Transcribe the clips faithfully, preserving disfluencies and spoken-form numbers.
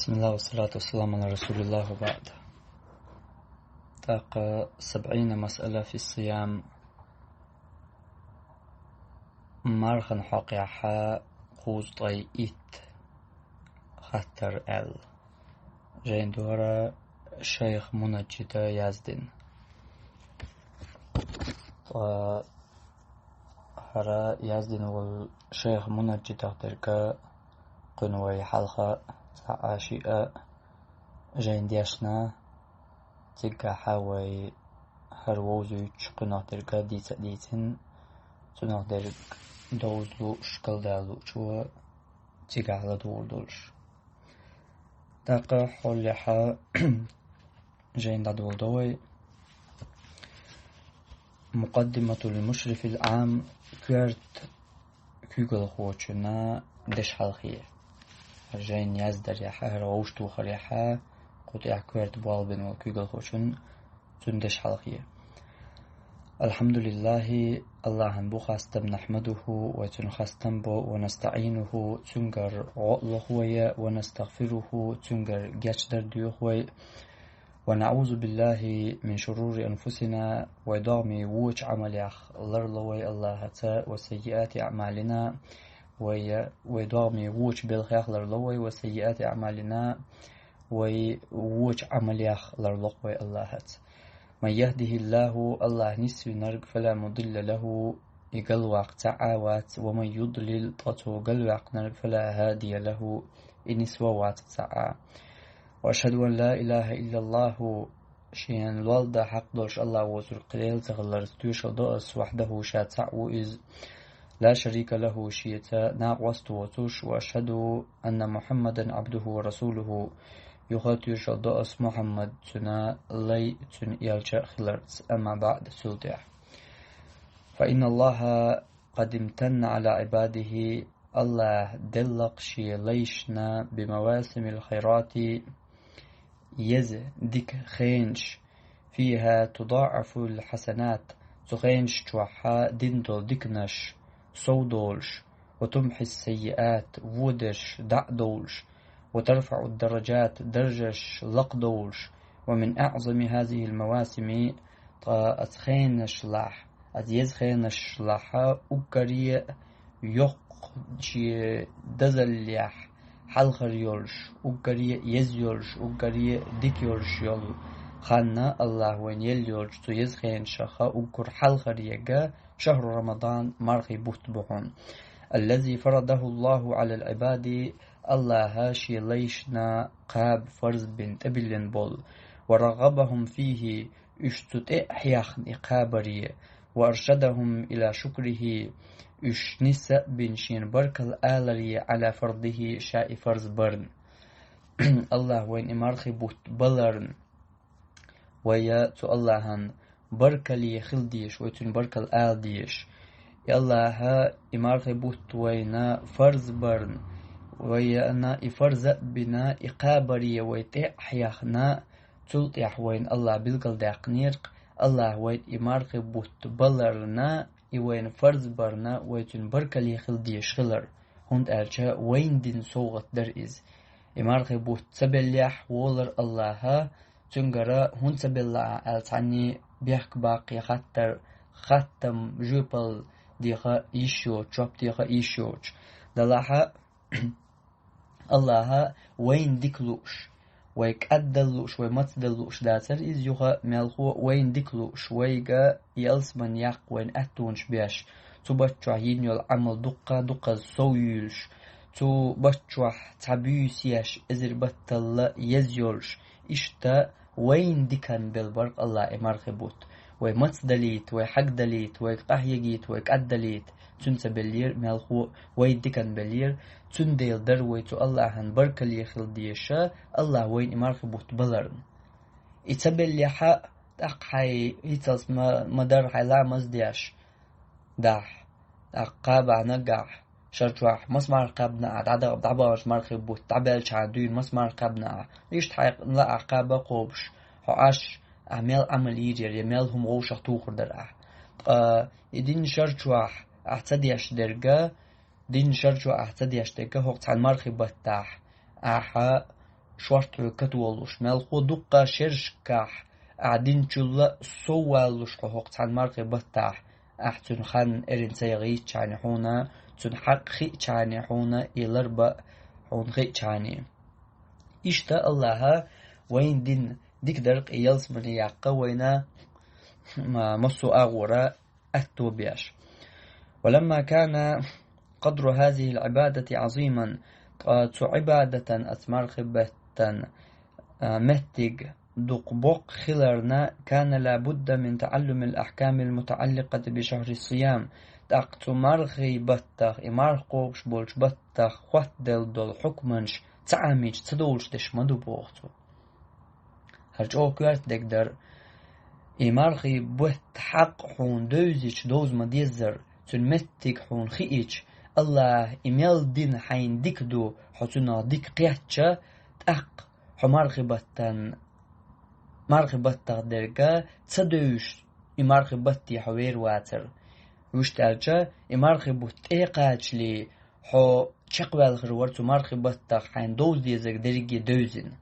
بسم الله والصلاة والسلام على رسول الله وبعد. ТӀаккха سبعين مسألة في الصيام. Мархан хьокъехьа кхузткъе итт хаттар аьлла. Жайна дора шайх Мунаджида яздина. Ткъа хӀара яздина волу шайх Мунаджидах дерг кхуьнан вай хьалха цхьа а шиъ а жайна дешна, цигахьа вай хӀара вовзуьйтуш кхуьнах дерг дийца а дийцина, цунах дерг довза лууш, калдала луучо цигахь ладугӀур долуш. ТӀаккха хьолехьа жайна дӀадолдо вай. مقدمة المشرف العام, коьрта куьйгалхочунна дешхьалхе. Жайна яздарехьа, хӀара вовшахтухарехьа, кху тӀехь коьрта болх бина волу куьйгалхочунна цуьнан дешхьалхе. الحمد لله, Аллахьан бу хастам, نحمده, вай цуьнан хастам бо, ونستعينه, цуьнгара гӀо а лоху вай, ونستغفره, цуьнгара гечдар а доьху вай, ونعوذ بالله من شرور أنفسنا, вай догӀмийн вочу Ӏамалех ларло вай Аллахьаца, وسيئات أعمالنا, вай, вай догӀмийн вочу белхех ларло вай, وسيئات أعمالنا, вай вочу Ӏамалех ларло вай Аллахьаца. من يهده الله, Аллахь нисвинарг, فلا مضل له, и галваккха цхьа а вац, ومن يضلل, ткъа цо галваьккхинарг, فلا هادي له, и нисво вац цхьа а. وأشهد أن لا إله إلا الله, шена лолла дан хьакъ долуш Аллахь воцург кхин лела ца хиларца тоьшалла до ас, وحده, ша цхьаъ ву иза, لا شريك له, шеца накъост воцуш, وأشهد أن محمدا عبده ورسوله, юха а тоьшалла до ас Мухьаммад цуьнан лай, цуьнан элча а хиларца. أما بعد, цул тӀаьхьа. فإن الله قد امتن على عباده, Аллахь делла-кх шен лайшна, بمواسم الخيرات, еза дика хенаш, فيها تضاعف الحسنات, цу хенаш чохь дина долу диканаш сов долуш, وتمحى السيئات, вон дерш дӀа а довлуш, وترفع الدرجات, даржаш лакхадовлуш, ومن أعظم هذه المواسم, ткъа оцу хенашлахь, оцу еза хенашлахь уггаре а йоккха шен дозаллехь хьалхара йолуш, уггаре а еза йолуш, уггаре а дика йолуш йолу хан Аллахь вайна елла йолчу цу еза хенашах уггар хьалхара ерг шахьру Рамадан, мархийн бутт бу хьуна. الذي فرضه الله على العباد, Аллахьа шен лайшна кхаба фарз бина тӀебиллина болу. ورغبهم فيه, уьш цу тӀе а хьехна и кхабаре, وأرشدهم إلى شكره, уьш нисса а бина шена баркалла аларе, على فرضه, ша и фарз барна. Аллахь вайна и мархийн бутт баларна, вай цу Аллахьан баркалле хила дезаш, вай цуьнан баркалла ала дезаш. И Аллахьа и мархийн бутт вайна фарз барна, вайна и фарз а бина, и кхабаре вай тӀе а хьехна, цул тӀаьхьа вайна Аллахь билгалдаьккхинера-кх, Аллахь вайна и мархийн бутт баларна, и вайна фарз барна, вай цуьнан баркалле хила дезаш хилар, хӀунда аьлча вайна дина совгӀат дара иза. И мархийн бутт ца беллехь, волара Аллахьа, цуьнгара хӀунда ца белла ахь аьлла цхьанне бехк баккха я хаттар, хаттам жоьпалла деха йиш йоцуш, жоп деха йиш йоцуш. Делахь а, Аллахьа вайна дика лууш, вай кӀаддала лууш, вай мацдала лууш дацара иза, юха а мелхо а вайна дика лууш, вайга ялсаман яккха вайна аьттонаш беш, цу баттахь йина йолу Ӏамал дуккха а дукхаза сов юьйлуш, цу баттахь цхьа буьйса еш, эзар батталла еза йолуш, иштта вайна дикан белла бара-кх Аллахьа и мархийн бутт. Вай мацдалийта, вай хьагдалийта, вайга къахьегийта, вай кӀаддалийта, цуьнан ца беллера мелхо а, вайна дикан беллера, цундела дара вай цу Аллахьан баркалле хила дезаш, Аллахь вайна и мархийн бутт баларна. И ца беллехь а, тӀаккха хьайн хӀинццалц ма, ма-дарра хьайн ламаз деш дахь, тӀаккха кхабахь наггахь, шар чохь маса марха кхаьбна ахь, дӀадахь, дӀабаханчу мархийн бутт дӀабаьллачхьана дуьйна маса марха кхаьбна ахь. Иштта хьайн лаахь кхаба кхобуш, хьо Ӏаш, ахь мел Ӏамал йийр яра, я мел хӀума вовшах тухур дара ахь. Ткъа и дийнна шар чохь ахь ца деш дерг, дийнна шар чохь ахь ца деш дерг, хӀокху цхьана мархийн баттахь ахьа шорта хьоьга катволуш, мелхо дуккха шерашкахь ахь динчул а соввалуш хьо хӀокху цхьана мархи баттахь, ахь цуьнан хан эрна ца яхийчхьана хьуна, цуьнан хьакъ хиъчхьана хьуна, и ларба хьуна хиъчхьана. Иштта Аллаха вайна дина дика дар кхин ялсамане яккха вайна ма-, массо а агӀора аьтто беш. ولما كان قدر هذه العبادة عظيما, ткъа цу Ӏибадатан, оцу мархи баттан, а, меттиг дукха боккха хиларна, كان لا بد من تعلم الأحكام المتعلقة بشهر الصيام, тӀаккха цу мархи баттах, и марха кхобуш болчу баттах хоттаделла долу хьукманаш ца Ӏамийча ца довлуш деш ма ду, боху цо. ХӀара чӀогӀа коьрта дерг дара. И мархи бутт хьакъ хьуна девзича довза ма-деззара, цуьнан меттиг хьуна хиъча, Аллаха и мел дина хьайна дика ду, хьо цунах дика кхетча, тӀаккха хьо мархи баттан, мархи баттах дерга ца девзаш, и мархи батте хьо вер вацара. Вуьшта аьлча, и мархи бутт тӀе а кхачале, хьо чекхваьлла хир вара цу мархи баттах хьайна довза дезарг дерриге а девзина.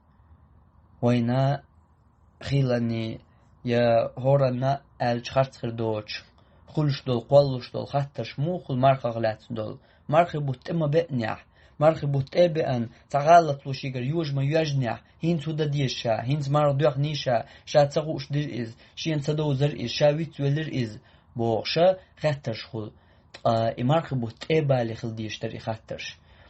Вайна хиларна я хӀоранна аьлча харц хир доцуш, хуьлуш долу, кхоллалуш долу хаттарш муха хуьлу мархах лаьцна долу? Мархи бутт тӀе ма беанехь, мархи бутт тӀе а беана, цхьа гӀалатло шегара йожа ма йоьжнехь, хӀинца хӀун дан деза ша, хӀинца марха доьхний ша, ша ца хууш дира иза, шена ца довзара иза, ша вицвелира иза, бохуша хаттарш хуьлу. Ткъа и мархи бутт тӀе а бале хила дезаш дара и хаттарш.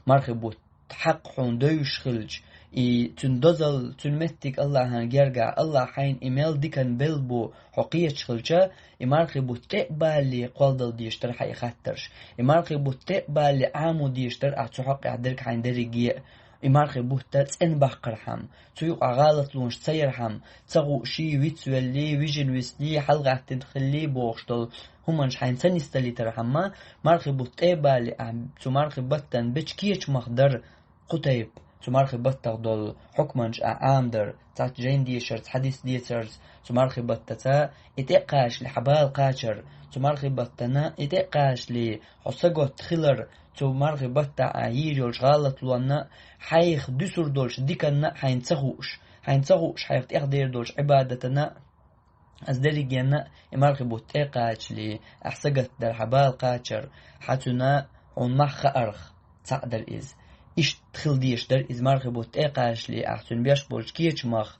Мархи бутт хьакъ хьуна девзаш хилча, и цуьнан дозалла, цуьнан меттиг Аллахьан гергахь, Аллах хьайна и мел диканна белла бу хьо кхеташ хилча, и мархи бутт тӀе а бале кхолладала дезаш дара хьан и хаттарш. И мархи бутт тӀе а бале Ӏамо дезаш дара ахь цу хьокъехь дерг хьайна дерриге а. И мархи бутт цӀена баккхархьама, цу юкъахь гӀалатлонаш ца ярхьама, ца хууш, вицвелли, вижина висли, хьалагӀаьттина хилли бохуш долу хӀуманаш хьайна ца нисдалийтархьама, мархи бутт тӀе а бале ахь цу мархи баттан бечу кечамах дара кху тайпа, цу мархи баттах долу хьукманаш ахь Ӏамадар, цхьацца жайна дешарца, хьадис дешарца, цу мархи баттаца и тӀе а кхачале хьан бала кхачар, цу мархи баттана и тӀе а кхачале хьо саготта хилар, цу мархи баттахь ахь йийр йолчу гӀалатлонна а, хьайх дуьсур долчу диканна а хьайна ца хууш, хьайна ца хууш хьайх тӀехдер долчу Ӏибадатана а, аса дерригенна а и мархи бутт тӀе а кхачале, ахь сагатдар, хьан бала кхачар, хьан цуьнан хьуна мах хаарх цхьаъ дара иза. Иштта хила дезаш дара иза мархи бутт тӀе а кхачале, ахь цуьнан беш болчу кечамах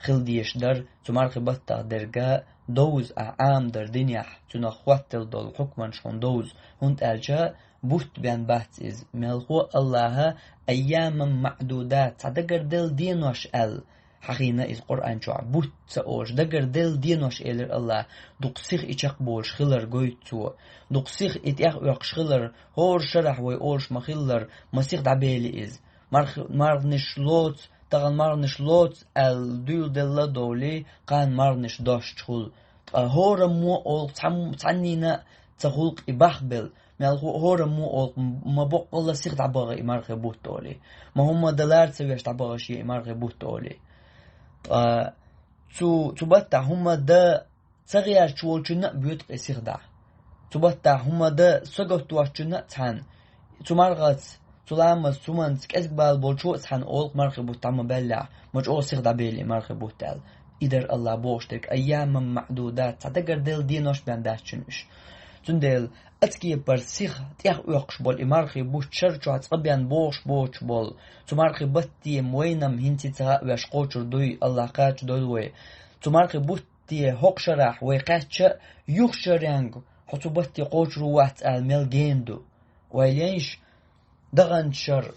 хила дезаш дара цу мархи баттах дерга довза ахь Ӏамадар динехь, цуьнах хоттаделла долу хьукманаш хьуна довза, хӀунда аьлча бутт бен бац иза, мелхо Аллаха айяман маӀдудат, цхьа дагарделла денош аьлла, хьахийна иза Къуръан чохь, бутт ца олуш, дагарделла денош элира Аллаха, дукха сиха и чекхболуш хилар гойту цо, дукха сиха и тӀехъоькхуш хилар, хӀора шарахь вай олуш ма-хиллара, ма сиха дӀабели иза. Марх-, марханаш лоцу, тахана марханаш лоцу аьлла дуьйладелла а довлий, кхана марханаш достуш хуьлу. Ткъа хӀораммо олу цхьа-, цхьаннийна а ца хуьлу-кх и бахбелла, мелхо а хӀораммо олу ма боккъалла сиха дӀабахара и мархи бутт олий. Ма хӀумма дан лара ца веш дӀабахара шен и мархи бутт олий. Ткъа цу, цу баттахь хӀумма дан ца гӀерташ волчунна а боьду-кх и сиха дахьа. Цу баттахь хӀумма дан сагатдоцучунна а цхьаьна, цу мархаца, цу ламазца, хӀуманца кӀезиг бала болчо а цхьаьна олу-кх мархи бутт дӀа ма баьллехь, ма чӀогӀа сиха дӀабели и мархи бутт аьлла. И дара Аллаха бохуш дерг, айяман маӀдудат, цхьа дагарделла денош бен дац шуна уьш. Цундела ацкепара сиха тӀехъоькхуш болу и мархи бутт шар чохь цкъа бен бохуш боцуш болу, цу мархи батте вайна-м хӀинца ца хаьа веш кхочур дуй, Аллах кхачадойла вай. Цу мархи бутте хӀокху шарахь вай кхаьчча а, юха шаренга хьо цу батте кхочур ву вац ала мел гена ду. Ойла йойш, даханчу шар,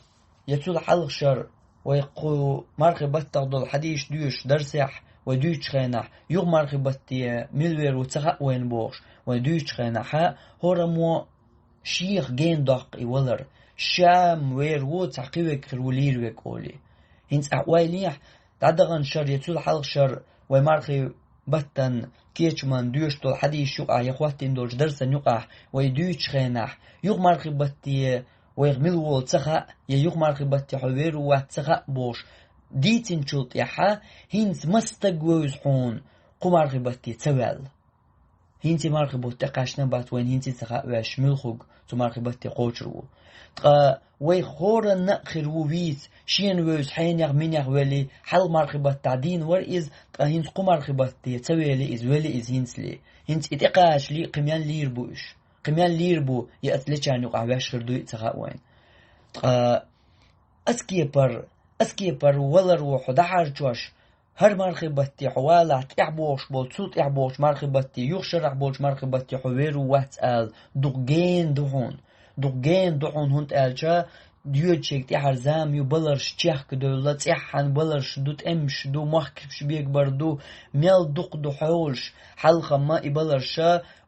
я цул хьалха шар, вай кху мархи баттах долу хьадисаш доьшуш дарсехь, вай дуьйцучу хенахь, юха мархи батте мила вер ву ца хаьа вайна бохуш, вай дуьйцучу хенахь, хӀораммо шех гена доккху и валар, ша-м вер ву, цхьа кхин верг хир ву лийр верг олий. ХӀинца ахь ойла йехь, дӀадаханчу шар я цул хьалха шар вай мархи баттан кечаман доьшуш долу хьадисаш юкъахь я хӀоттийна долчу дарсан юкъахь вай дуьйцучу хенахь, юха мархи батте вайх мила волу ца хаьа, я юха мархи батте хьо вер ву вац ца хаьа бохуш, дийцинчул тӀаьхьа, хӀинца маса стаг вевза хьуна кху мархи батте ца ваьлла. ХӀинца и мархий бутт тӀекхаьчна бац вайна, хӀинца ца хаьа вайна муьлхарг цу мархий батте кхочур ву. Ткъа вай хӀоранна а хир ву вийца, шена вевза хьенех-минех велий, хьалха мархий баттахь дийна вара иза, ткъа хӀинца кху мархий батте ца велий иза, велий иза хӀинцале. ХӀинца и тӀекхачале кхин мел лийр бу уьш. Кхин мел лийр бу, я ас лечарна юкъахь ваьш хир дуй а ца хаьа вайна. Ткъа ас кепара, ас кепара валар ву хьо дӀахьарчош, хӀара мархий батте хьо валахь, тӀаьхьа богӀуш болу, цул тӀаьхьа богӀучу мархий батте, юха шарахь болчу мархий батте хьо вер ву вац ала, дукха гена ду хьуна. Дукха гена ду хьуна, хӀунда аьлча йоьдучуьнга тӀаьхьара зама ю, баларш чехка девлла, цӀеххьана баларш ду, тӀемаш ду, мохкаш бегабар ду, мел дукха ду хьолаш, хьалха-м и баларш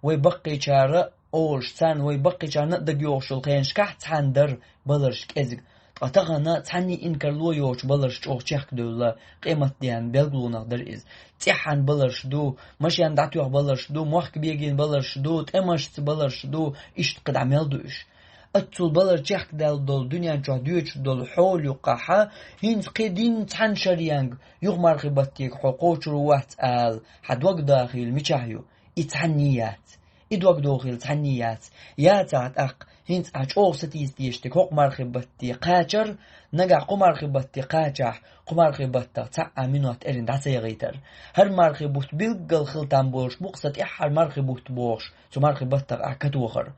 вай баккхийчара олуш, царна вай баккхийчарна а дагайогӀуш йолу хенашкахь цхьаьна дара баларш кӀезиг. Ткъа тахана цхьанний инкарло йоцуш баларш чӀогӀа чехка девлла, къематдийнан билгалонах дара иза. ЦӀеххьана баларш ду, машен дӀатоьхна баларш ду, мохк бегийна баларш ду, тӀемашца баларш ду, иштта кхидӀа мел ду уьш. Аццул балар чехка даьлла долу дуьнен чохь доьдуш долу хьола юккъахь, хӀинца кхин дийнна цхьана шаренга юха мархий баттега хьо кхочур ву вац ала, хьан дог дахийла мичахь ю? И цхьанний яц. И дог дохийла цхьанний яц. Яцахь тӀаккха, хӀинца ахь чӀогӀа сатийса дезаш дерг хӀокху мархий батте кхачар, нагахь кху мархий батте кхачахь, кху мархий баттах цхьа а минот эрна дӀа ца яхийтар. ХӀара мархий бутт билггал хила там болуш бу-кх сан тӀаьххьара мархий бутт бохуш, цу мархий баттах ахь катохар.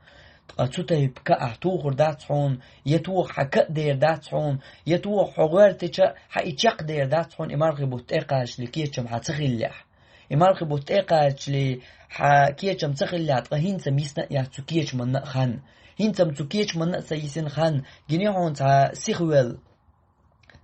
Ткъа цу тайпа ка ахь тухур дац хьуна, я тоха хьан ка а дер дац хьуна, я тоха хьо гӀоьртича хьан и чекх дер дац хьуна, и мархий бутт тӀекхачале кечам хьан ца хиллехь. И мархий бутт тӀекхачале хьан кечам ца хиллехь, ткъа хӀинца-м йисна а яц цу кечаманна а хан. ХӀинца-м цу кечаманна а ца йисина хан, гиний хьуна цхьа сихвелла,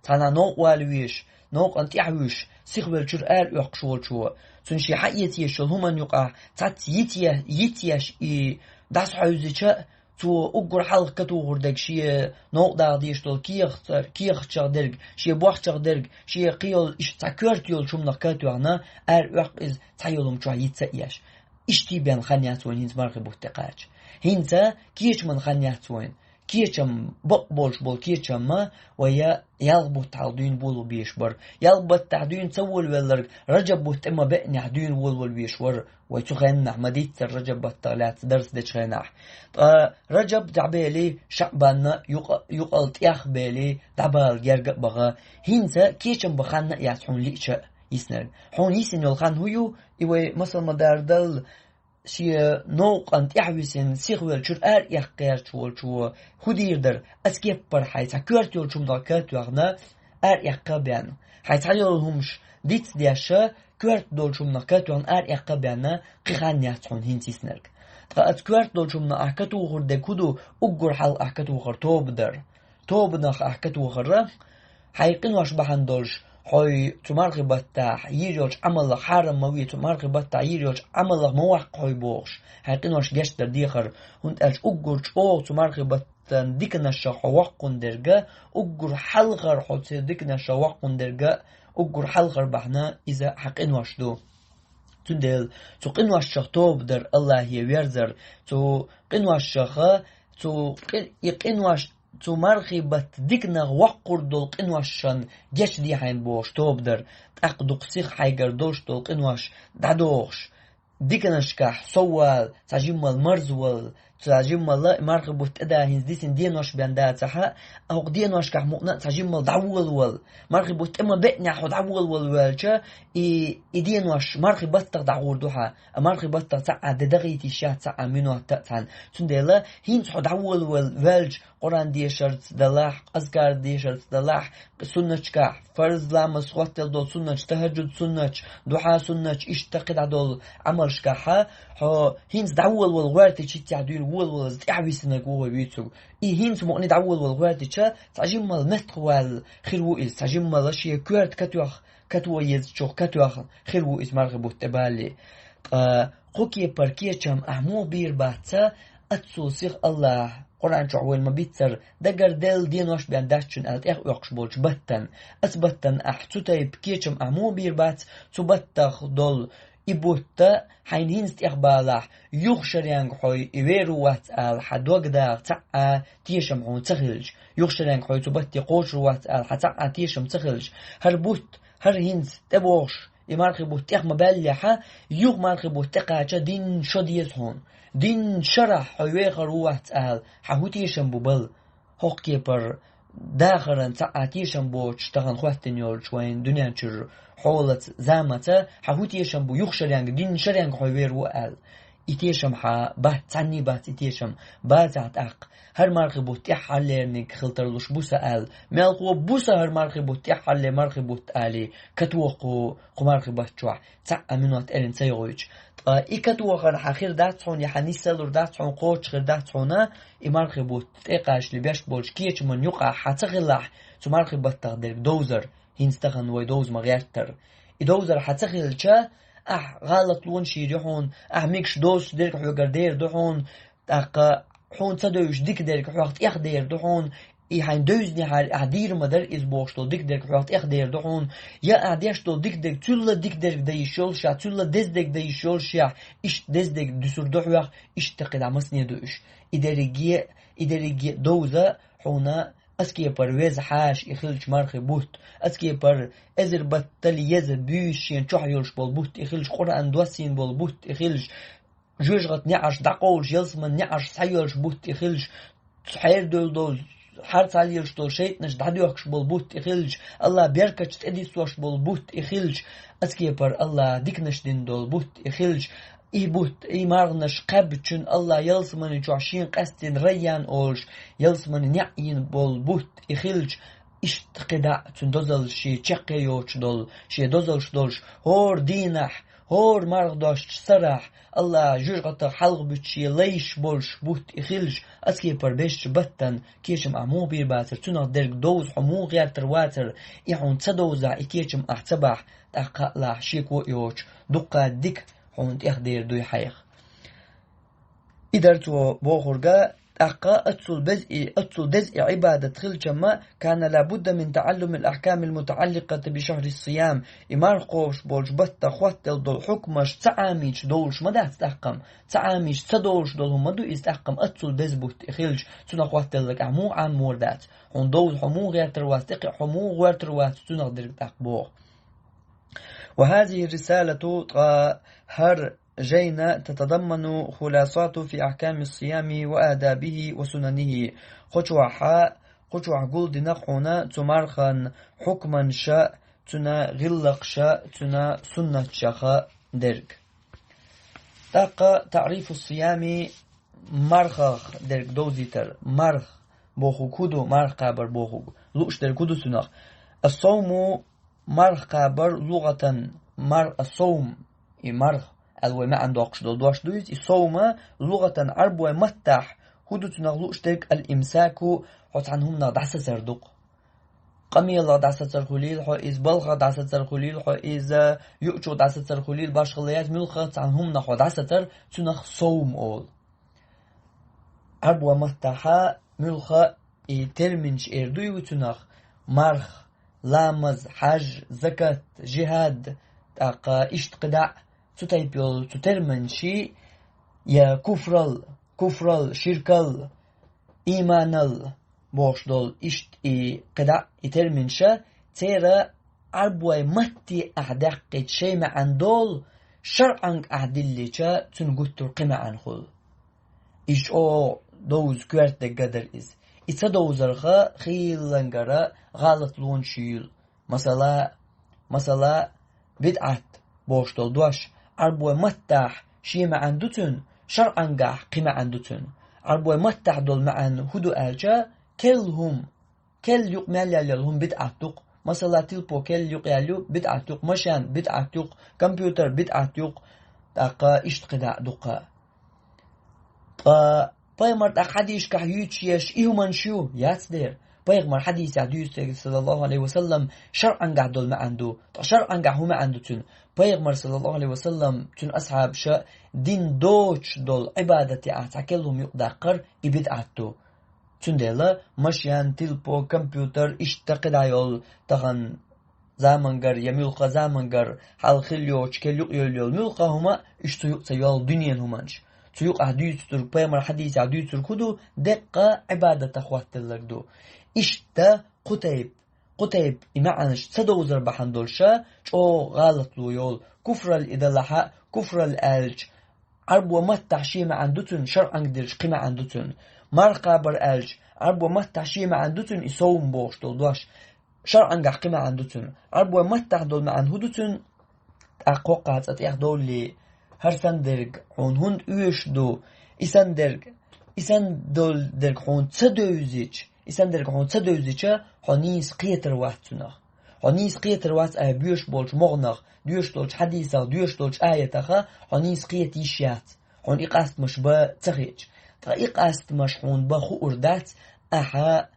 цхьана новкъа вала везаш, новкъана тӀаьхьа вуьйш, сихвелла чуьра ара оьккхуш волчо, цунна шен хьаэца езаш йолу хӀуманна юкъахь цхьацца йиц е-, йиц еш и дӀасахьуьйзича, цо уггар хьалха катухур дерг шен новкъа даха дезаш долу кехатчех дерг, шен бохчех дерг, шен кхин йолу иштта цхьа коьрта йолчу хӀуманах катоьхна, ара оьккху иза цхьа йолу хӀума чохь йиц а еш. Иштта бен хан яц вайн хӀинца мархий бутт тӀекхача. ХӀинца кечаман хан яц вайн. Кечам, бакъ болуш болу кечам ма вай ялх бутт хьалха дуьйна болу беш бара. Ялх баттахь дуьйна ца волавелларг Раджаб бутт тӀе ма беънехь дуьйна волавала веш вара. Вай цу хеннахь ма-дийццара Раджаб баттах лаьцна дарс дечу хенахь. Ткъа Раджаб дӀабели, ШаӀбанна юкъа-, юкъал тӀех бели, дӀабала герга а баха. ХӀинца кечам бан хан а яц хьуна лиъча а йиснарг. Хьуна йисина йолу хан хӀун ю, и вай масал ма-дарра далла, шен новкъана тӀаьхьа висина, сихвелла чуьра ара эккха гӀерташ волчо хӀун дийр дара, аса кеппара хьайн цхьа коьрта йолчу хӀуманах катоьхна, ара эккха а бен. Хьайн цхьа йолу хӀумаш дицдеш, коьрта долчу хӀуманах катоьхна, ара эккха а бен, кхин хан яц хьуна хӀинца йиснарг. Ткъа аса коьрта долчу хӀуманах ахь катухур дерг хӀун ду, уггар хьалха ахь катухар тоба дар. Тобанах ахь катохар, хьайн къинош бахьана долуш, хьой цу мархий баттахь йийр йолчу Ӏамалах хьарам ма ве, цу мархий баттахь йийр йолчу Ӏамалах ма ваккха хьой бохуш, хьайн къинош гечдар дехар, хӀунда аьлча уггар чӀогӀа цу мархий баттан диканашах хьо воккхун дерга, уггар хьалхара хьо цу диканашах воккхун дерга, уггар хьалхара бахьана иза хьан къинош ду. Цундела цу къиношчах тоба дар, Аллахье верзар, цу къиношчаха, цу къи-, и къинош, цу мархий батта диканах воккхур долу къиношшан гечдехьайна бохуш тоба дар, тӀаккха дукха сиха хьайгара долуш долу къинош дӀадохуш, диканашкахь соввала, цхьа жиммал марзвала, цхьа жиммал мархий бутт тӀе да хӀинца дисина денош бен дацахьа, а хӀокху деношкахь мукъна а цхьа жиммал дӀаволавала, мархий бутт тӀе ма беънехь хьо дӀаволавала ваьлча, и, и денош мархий баттах дӀагӀур ду хьан, а мархий баттах цхьа а де дахийта йиш яц, цхьа а минот а цхьаьна. Цундела хӀинца хьо дӀаволавала ваьлча, Къуръан дешарца далахь, азкар дешарца далахь, суннаташкахь, фарз ламаз хӀоттаделла долу суннаташ, тахӀажжуд суннаташ, духьа суннаташ, иштта кхидӀа долу Ӏамалшкахьа, хьо хӀинца дӀаволавала гӀоьртича, хӀинццехь дуьйна волавалаза тӀаьхьа висинарг ву хьо вуьйцург. И хӀинца мукъане дӀаволавала гӀоьртича, цхьа жиммал меттахваьлла хир ву иза, цхьа жиммала шен коьрта катоьхна, катоха езачух катоьхна хир ву иза мархий бутт тӀе балале. Ткъа кху кепара кечам ахь муха бийр бац, аццул сиха Аллахь Къуръан чохь вайна ма-биццара, дагарделла денош бен дац шуна аьлла тӀех оьккхуш болчу баттан. Аса баттан ахь цу тайпа кечам ахь муха бийр бац, цу баттах долу и бутта хьайна хӀинца тӀех балахь, юха шаренга хьой и вер ву вац ала хьан дог даха цхьа а тешам хьуна ца хилча, юха шаренга хьой цу батте кхочур вац ала хьан цхьа а тешам ца хилча, хӀара бутт, хӀара хӀинца тӀебогӀуш, И мархий бутт тӀех ма баьллехьа, юха мархий бутт тӀекхача дин шо деза хьуна. Дин шарахь хьо вехар ву вац ала, хьан хӀун тешам бу бала? ХӀокху кепара дахаран цхьа а тешам боцуш тахана хӀоттина йолчу вайн дуьнен чуьра хьолаца, заманца, хьан хӀун тешам бу юха шаренга, дин шаренга хьо вер ву аьлла? И тешам хьан бац, цхьанний бац и тешам, бацахь тӀаккха. ХӀара мархий бутт тӀехь хьаллерниг хила тарлуш бу сан аьлла, мелхо бу сан хӀара мархий бутт тӀехь хьалле мархий бутт алий, катоху кху мархий бутт чохь цхьа а минот эрна ца йогӀуьйтуш. Ткъа и катохарна хьан хир дац хьуна, я хьан нисса лур дац хьуна, кхочуш хир дац хьуна, и мархий бутт тӀекхачале беш болчу кечаман юкъахь хьан ца хилахь, цу мархий баттах дерг довзар, хӀинца тахана вай довза ма гӀертара. И довзар хьан ца хилча, ахь гӀалатлонаш йийр ю хьуна, ахь мегаш доцуш дерг хьоьгара дер ду хьуна, тӀаккха хьуна ца девзаш дика дерг хьох тӀех дер ду хьуна, и хьайн девзинехьара ахь дийр ма дара иза бохуш долу дика дерг хьох тӀех дер ду хьуна, я ахь деш долу дика дерг цуьлла дика дерг дан йиш йолушехь, цуьлла деза дерг дан йиш йолушехь, иштта деза дерг дуьсур ду хьох, иштта кхидӀа масане ду уьш. И дерриге, и дерриге довза хьуна аса кепара веза хьаша и хилча мархий бутт, аса кепара эзар баттал еза буьйса шен чохь йолуш болу бутт и хилча, Къуръан доссийна болу бутт и хилча, жоьжахатин неӀарш дӀакъовлуш, ялсаманин неӀарш схьайоьллуш бутт и хилча, хьерадевлла долу, хьарцхьа лелаш долу шайтӀанаш дӀадоьхкуш болу бутт и хилча, АллахӀ беркаташ тӀедиссош болу бутт и хилча, аса кепара АллахӀа диканаш дина долу бутт и хилча, и бутт, и марханаш кхаьбначун АллахӀа ялсамани чохь шен къаьстина Райян олуш, ялсамани неӀ йина болу бутт и хилча, иштта кхидӀа а цуьнан дозаллаш шен чекхъе йоцуш долу, шен дозаллаш долуш, хӀора дийнахь, хӀора марха достучу сарахь, АллахӀа жоьжахатах хьалха буьту шен лайш болуш бутт и хилча, аса кепара бешачу баттана кечам ахь муха бийр бацара, цунах дерг довза хьо муха гӀертар вацара, и хьуна ца довзахь, и кечам ахь ца бахь, тӀаккха а лахь шеко а йоцуш, дуккха дика хьуна тӀех дер дуй хьайх. И дара цо бохурга, тӀаккха аццул беза и, аццул деза и Ӏибадат хилчамма, كان لا بد من تعلم الأحكام المتعلقة بشهر الصيام, и марха кхобуш болчу баттах хӀоттаделла долу хьукмаш ца Ӏамийча довлуш ма дац тӀаккха-м, ца Ӏамийча ца довлуш долу хӀума ма ду иза тӀаккха-м, аццул беза бутт и хилча, цунах хӀоттаделларг ахь муха Ӏамор дац, хьуна довза хьо муха гӀертар вац, тӀекхиа хьо муха гӀертар вац, цунах дерг тӀаккха боху. وهذه الرسالة, ткъа хӀара жайна, تتضمن خلاصات في أحكام الصيام وآدابه وسننه. Кху чохь, кху чохь гулдина хьуна цу мархан хьукманша, цуьнан гӀиллакхаша, цуьнан суннатшаха дерг. ТӀаккха تعريف الصيام, мархах дерг довзийтар. Марх бохург хӀун ду, марха кхабар бохург, лууш дерг хӀун ду цунах? الصوم, марха кхабар лугӀатан, мар-, الصوم, и марха аьлла вай маьӀна доккхуш долу дош ду иза, и совма лугӀатан Ӏарбой маттахь хӀун ду цунах лууш дерг? الإمساك, хьо цхьана хӀуманах дӀасацар ду-кх. Къамелах дӀасацар хуьлийла хьо иза, балхах дӀасацар хуьлийла хьо иза, юучух дӀасацар хуьлийла, башхалла яц, муьлхха цхьана хӀуманах хьо дӀасацар, цунах совм олу. Ӏарбой маттахьа муьлхха и терминаш эр дуй ву цунах: марх, ламаз, хьаж, закат, жихӀад, тӀаккха иштта кхидӀа а цу тайпа йолу цу терминаши, я куфрал, куфрал, ширкал, ийманал бохуш долу иштта и кхидӀа а и терминаша, церан Ӏарбой матте ахь даьккхича шайн маьӀна долу, шарӀанга ахь диллича, цуьнан гуттар кхин маьӀна хуьлу. Иза чӀогӀа довза коьрта дерг а дара иза. И ца довзарха хийллангара гӀалатлонаш юьйлу. Масала, масала, бидӀат бохуш долу дош, Ӏарбой маттахь шен маьӀна ду цуьнан, шарӀангахь кхин маьӀна ду цуьнан. Ӏарбой маттахь долу маьӀна хӀун ду аьлча, керла хӀума, керла юкъа мел яьлла йолу хӀума бидӀат ду-кх. Масала, тилпо керла юкъа яьлла ю, бидӀат ю-кх, машен бидӀат ю-кх, компьютер бидӀат ю-кх, тӀаккха иштта кхидӀа а дуккха. Ткъа пайхамар тӀаккха хьадисашкахь юьйцуш еш и хӀуманаш ю? Яц дера. Пайхамар хьадисехь дуьйцу дерг, саллаллаху Ӏалайхи ва саллам, шарӀангахь долу маьӀна ду. Ткъа шарӀангахь хӀун маьӀна ду цуьнан? Пайхамар, саллаллаху Ӏалайхи ва саллам, цуьнан асхьабаша дин доцуш долу Ӏибадате ахь цхьа керла хӀума юкъадаккхар, и бидӀат ду. Цундела машен, тилпо, компьютер, иштта кхидӀа йолу тахана замангара я муьлхха замангара хьалха хилла йоцуш керла юкъа йолу йолу муьлхха хӀума, уьш цу юкъа ца йолу дуьненан хӀуманаш. Цу юкъахь дуьйцург, пайхамар хьадисехь дуьйцург хӀун ду? Деккъа Ӏибадатах хӀоттаделларг ду. Иштта кху тайпа, кху тайпа и маьӀанаш ца довзар бахьана долуша, чӀогӀа гӀалатло йолу, куфрал и далахьа, куфрал аьлча, Ӏарбо маттахь шен маьӀан ду цуьнан, шарӀанга дерг кхин маьӀан ду цуьнан. Марха кхабар аьлча, Ӏарбо маттахь шен маьӀан ду цуьнан и совм бохуш долу дош, шарӀангахь кхин маьӀан ду цуьнан. Ӏарбо маттахь долу маьӀан хӀун ду цуьнан? ТӀаккха хӀокху цӀа тӀех довллий, хӀара санна дерг хьуна хӀунда оьшуш ду? И санна дерг, и санна долу дерг хьуна ца девзича, и санна дерг хьуна ца девзича, хьо нийса кхетар вац цунах. Хьо нийса кхетар вац, айхьа боьш болчу могӀанах, доьш долчу хьадисах, доьш долчу аятаха хьо нийса кхета йиш яц, хьуна и къастамаш бан ца хиъча. Ткъа и къастамаш хьуна бан хуур дац, ахьа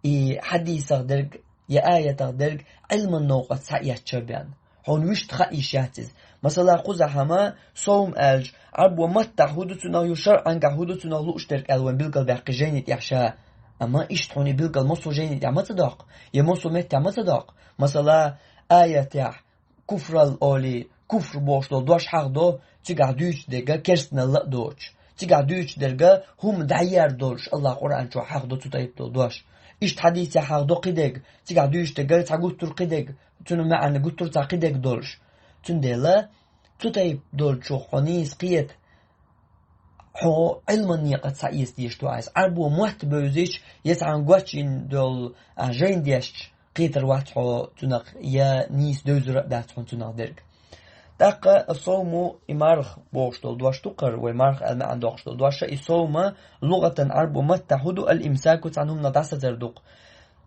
и хьадисах дерг я аятах дерг Ӏилман новкъа схьаэцча бен. Хьуна вуьшта хаа йиш яц иза. Масала, кхузахь хӀума совм аьлча, Ӏарбо маттахь хӀун ду цунах, ю шарӀангахь хӀун ду цунах лууш дерг аьлла вайн билгалбаьккхи жайни тӀехь ша. Амма иштта хьуна и билгал массо а жайни тӀехь ма ца доккху, я массо а меттехь ма ца доккху. Масала, аятехь куфрал олий, куфр бохуш долу дош хьахдо, цигахь дуьйцуш дерг керстаналла а доцуш, цигахь дуьйцуш дерг хӀума дӀаер долуш, АллахӀа Къуръан чохь хьахдо цу тайпа долу дош. Иштта хьадисехь хьахдо кхидерг, цигахь дуьйцуш дерг цхьа гуттар а кхидерг, цуьнан маьӀна гуттар а цхьа кхидерг долуш. Цундела цу тайпа долчух хьо нийса кхета, хьо Ӏилман некъаца схьаэца дезаш ду ахьа иза. Ӏарбо мотт бевзича, я цхьана гочйина долу ахьа жайна дешча, кхетар вац хьо цунах, я нийса девзар а дац хьуна цунах дерг. ТӀаккха ас-совму и марха бохуш долу дош ду кхара, вай марха аьлла маьӀна доккхуш долу дош а, и совма лугӀатан Ӏарбо маттахь хӀун ду, ал-имсаку цхьана хӀуманах дӀасацар ду-кх.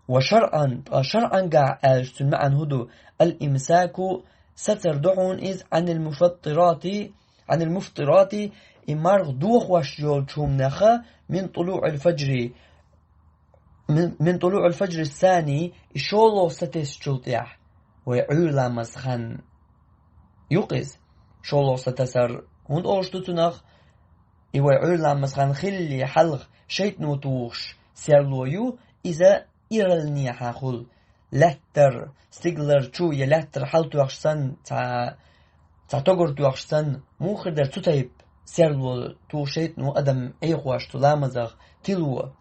Ва шарӀан, ткъа шарӀангахь аьлча цуьнан маьӀна хӀун ду, ал-имсаку сацар ду хьуна иза, Ӏанил муфаттирати, Ӏанил муфтирати, и марха дохош йолчу хӀуманеха, мин тулуӀил фаджри, мин, мин тулуӀил фаджри сани, и шолгӀа сатесначул тӀехь, вай Ӏуьйра ламаз хан ю-кх иза. ШолгӀа сатасар хӀунда олуш ду цунах? И вай Ӏуьйра ламаз хан хилале хьалха шайтӀано тухуш серло ю, иза иралнехьа хуьлу. Лаьттара, стигалара чу я лаьттара хьал тоьхча санна, цхьа, цхьа тогар тоьхча санна, муха хир дара цу тайпа серло туху шайтӀано адам Ӏехош цу ламазах тило.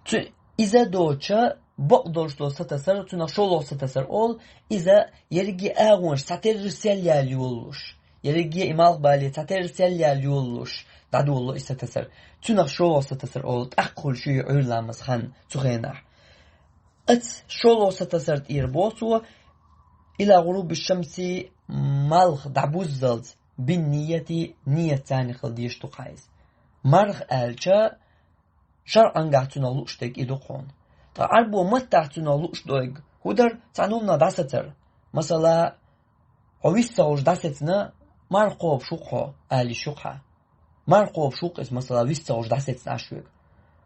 Цу, иза доцуша, бакъ долуш долу сатасар, цунах шолгӀа сатасар олу, иза ерриге а агӀонаш цхьатерра сел яла йолалуш, ерриге а и малхбале цхьатерра сел яла йолалуш, дӀадолало и сатасар. Цунах шолгӀа сатасар олу, тӀаккха хуьлуш ю и Ӏуьйра ламаз хан цу хенахь. Оцу шолгӀа сатасар тӀера боху цо, ила гӀуруби шамси, малх дӀабуззалц, бин нияти, ният царна хила дезаш ду-кх хьайна иза. Марха аьлча, шарӀангахь цунах лууш дерг и ду-кх хьуна. Ткъа Ӏарбо маттахь цунах лууш дерг хӀун дара, цхьана хӀуманах дӀасацар. Масала, хьо вист ца хуьлуш дӀасецна, марха кхобуш ву-кх хьо, ала йиш ю-кх хьан. Марха кхобуш ву-кх иза, масала, вист ца хуьлуш дӀасецна Ӏаш верг.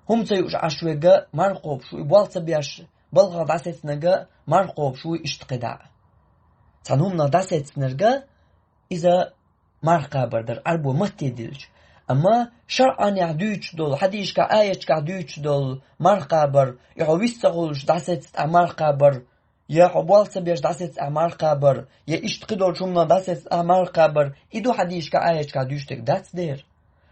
ХӀума ца юуш Ӏаш верг а марха кхобуш ву, и болх ца беш, балхах дӀасецнарг а марха кхобуш ву, иштта кхидӀа а. Цхьана хӀуманах дӀасецнарг а иза марха кхабар дара, Ӏарбо матте диллича. Амма шарӀанехь дуьйцуш долу, хьадисашкахь, аяташкахь дуьйцуш долу марха кхабар, и хьо вист ца хуьлуш дӀасецна ахь марха кхабар, я хьо болх ца беш дӀасецна ахь марха кхабар, я иштта кхидолчу хӀуманах дӀасецна ахь марха кхабар, и ду хьадисашкахь, аяташкахь дуьйцуш дерг, дац дера.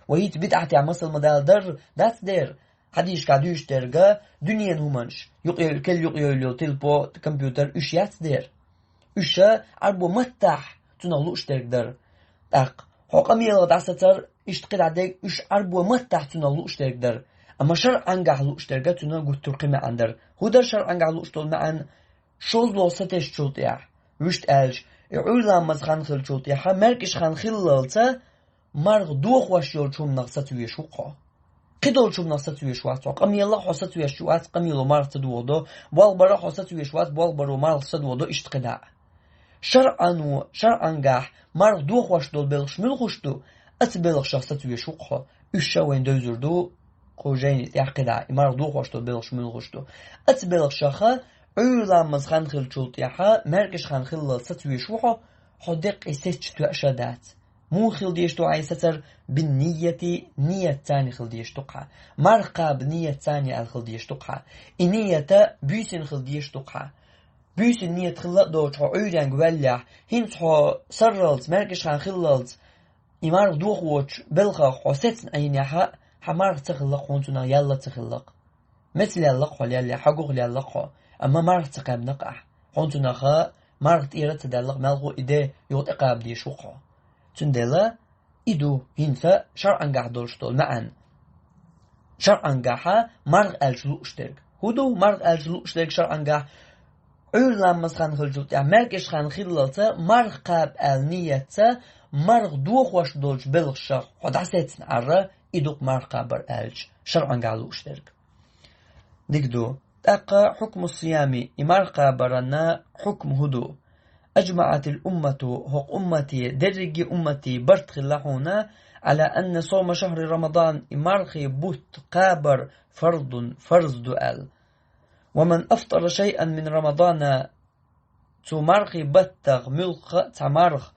Вай хӀинца бидӀатехь масал ма-далла дара, дац дера. Хьадисашкахь дуьйцуш дерг а дуьненан хӀуманаш, юкъа-, кел юкъа йолу телепо, компьютер, уьш яц дера. Уьш а Ӏарбо маттахь цунах лууш дерг дара. ТӀаккха хьо къамелах дӀасацар, иштта кхидӀа дерг, уьш Ӏарбо маттахь цунах лууш дерг дара. Амма шарӀангахь лууш дерг а цунах гуттар а кхин маьӀна дара. ХӀун дара шарӀангахь лууш долу маьӀна? ШолгӀа сатесначул тӀехь, вуьшта аьлча, и Ӏуьйра ламаз хан хиллачул тӀехьа, маьркӀаж хан хиллалца, марха дохош йолчу хӀуманах саца везаш ву-кх хьо. Кхидолчу хӀуманах саца везаш вац хьо. Къамелах хьо саца везаш вац, къамело марха ца дохадо, болх барах хьо саца везаш вац, болх баро марха ца дохадо, иштта кхидӀа а. ШарӀано, шарӀангахь марха дохош долу белхаш муьлхаш ду, оцу белхашах саца везаш ву-кх хьо. Уьш а вайна девзар ду кху жайни тӀехь кхидӀа а, и марха дохош долу белхаш муьлхаш ду. Оцу белхашаха Ӏуьйра ламаз хан хиллачул тӀехьа, маьркӀаж хан хиллалца саца везаш ву хьо, хьо деккъа и сецча тоьаш а дац. Муха хила дезаш ду хьайна сацар? Бин нияти, ният царна хила дезаш ду-кх хьан. Марха кхаба ният царна аьлла хила дезаш ду-кх хьан. И ният а буьйсанна хила дезаш ду-кх хьан. Буьйсанна ният хилла а доцуш хьо Ӏуьйренга ваьллехь, хӀинца хьо сарралц, маьркӀаж хан хиллалц, и марха дохочу белхах хьо сецна Ӏийнехь а, хьан марха ца хилла-кх хьуна цунах, ял а ца хилла-кх. Меца лелла-кх хьо леллехь, хьан гух лелла-кх хьо. Амма марха ца кхаьбнакъ ахь. Хьуна цунах марха тӀера а ца даьллакъ, мелхо а и де юха тӀекхаба дезаш ву-кх хьо. Цундела и ду хӀинца шарӀангахь долуш долу маьӀна. ШарӀангахьа марха аьлча лууш дерг. ХӀун ду марха аьлча лууш дерг шарӀангахь? Ӏуьйра ламаз хан хилчул тӀаьхьа, маьркӀаж хан хиллалца марха кхаба аьлла ниятца, марха дохош долчу белхашах хьо дӀасецна Ӏарра, и ду-кх марха кхабар аьлча шарӀангахь лууш дерг. Дика ду. ТӀаккха хьукму сиями, и марха кхабаран хьукм хӀун ду? أجمعت الأمة, хӀокху уммате, дерриге уммате барт хилла хьуна, على أن صوم شهر رمضان, и мархи бутт кхабар فرض, фарз ду аьлла. ومن أفطر شيئا من رمضان, цу мархи баттах муьлхха а цхьа марха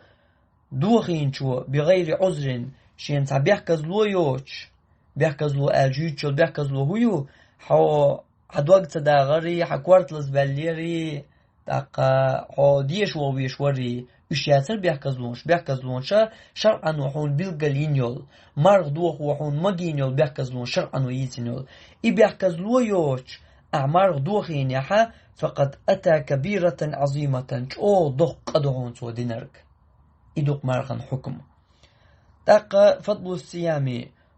дохийначо, بغير عذر, шена цхьа бехказло йоцуш, бехказло аьлча, юьйцуш йолу бехказло хӀун ю? Хьо, хьан дог ца дагӀарий, хьан корта лазабаьллерий, тӀаккха хьо деша вогӀу веш варий, уьш яцара бехказлонаш, бехказлонаша шарӀано хьуна билггал йина йолу, марха дохо хьуна магийна йолу бехказлонаш шарӀано йийцина йолу. И бехказло йоцуш, ахьа марха дохийнехьа, فقد أتى كبيرة عظيمة, чӀогӀа доккха къа ду хьуна цо динарг. И ду-кх мархан хьукм. ТӀаккха فضل الصيام,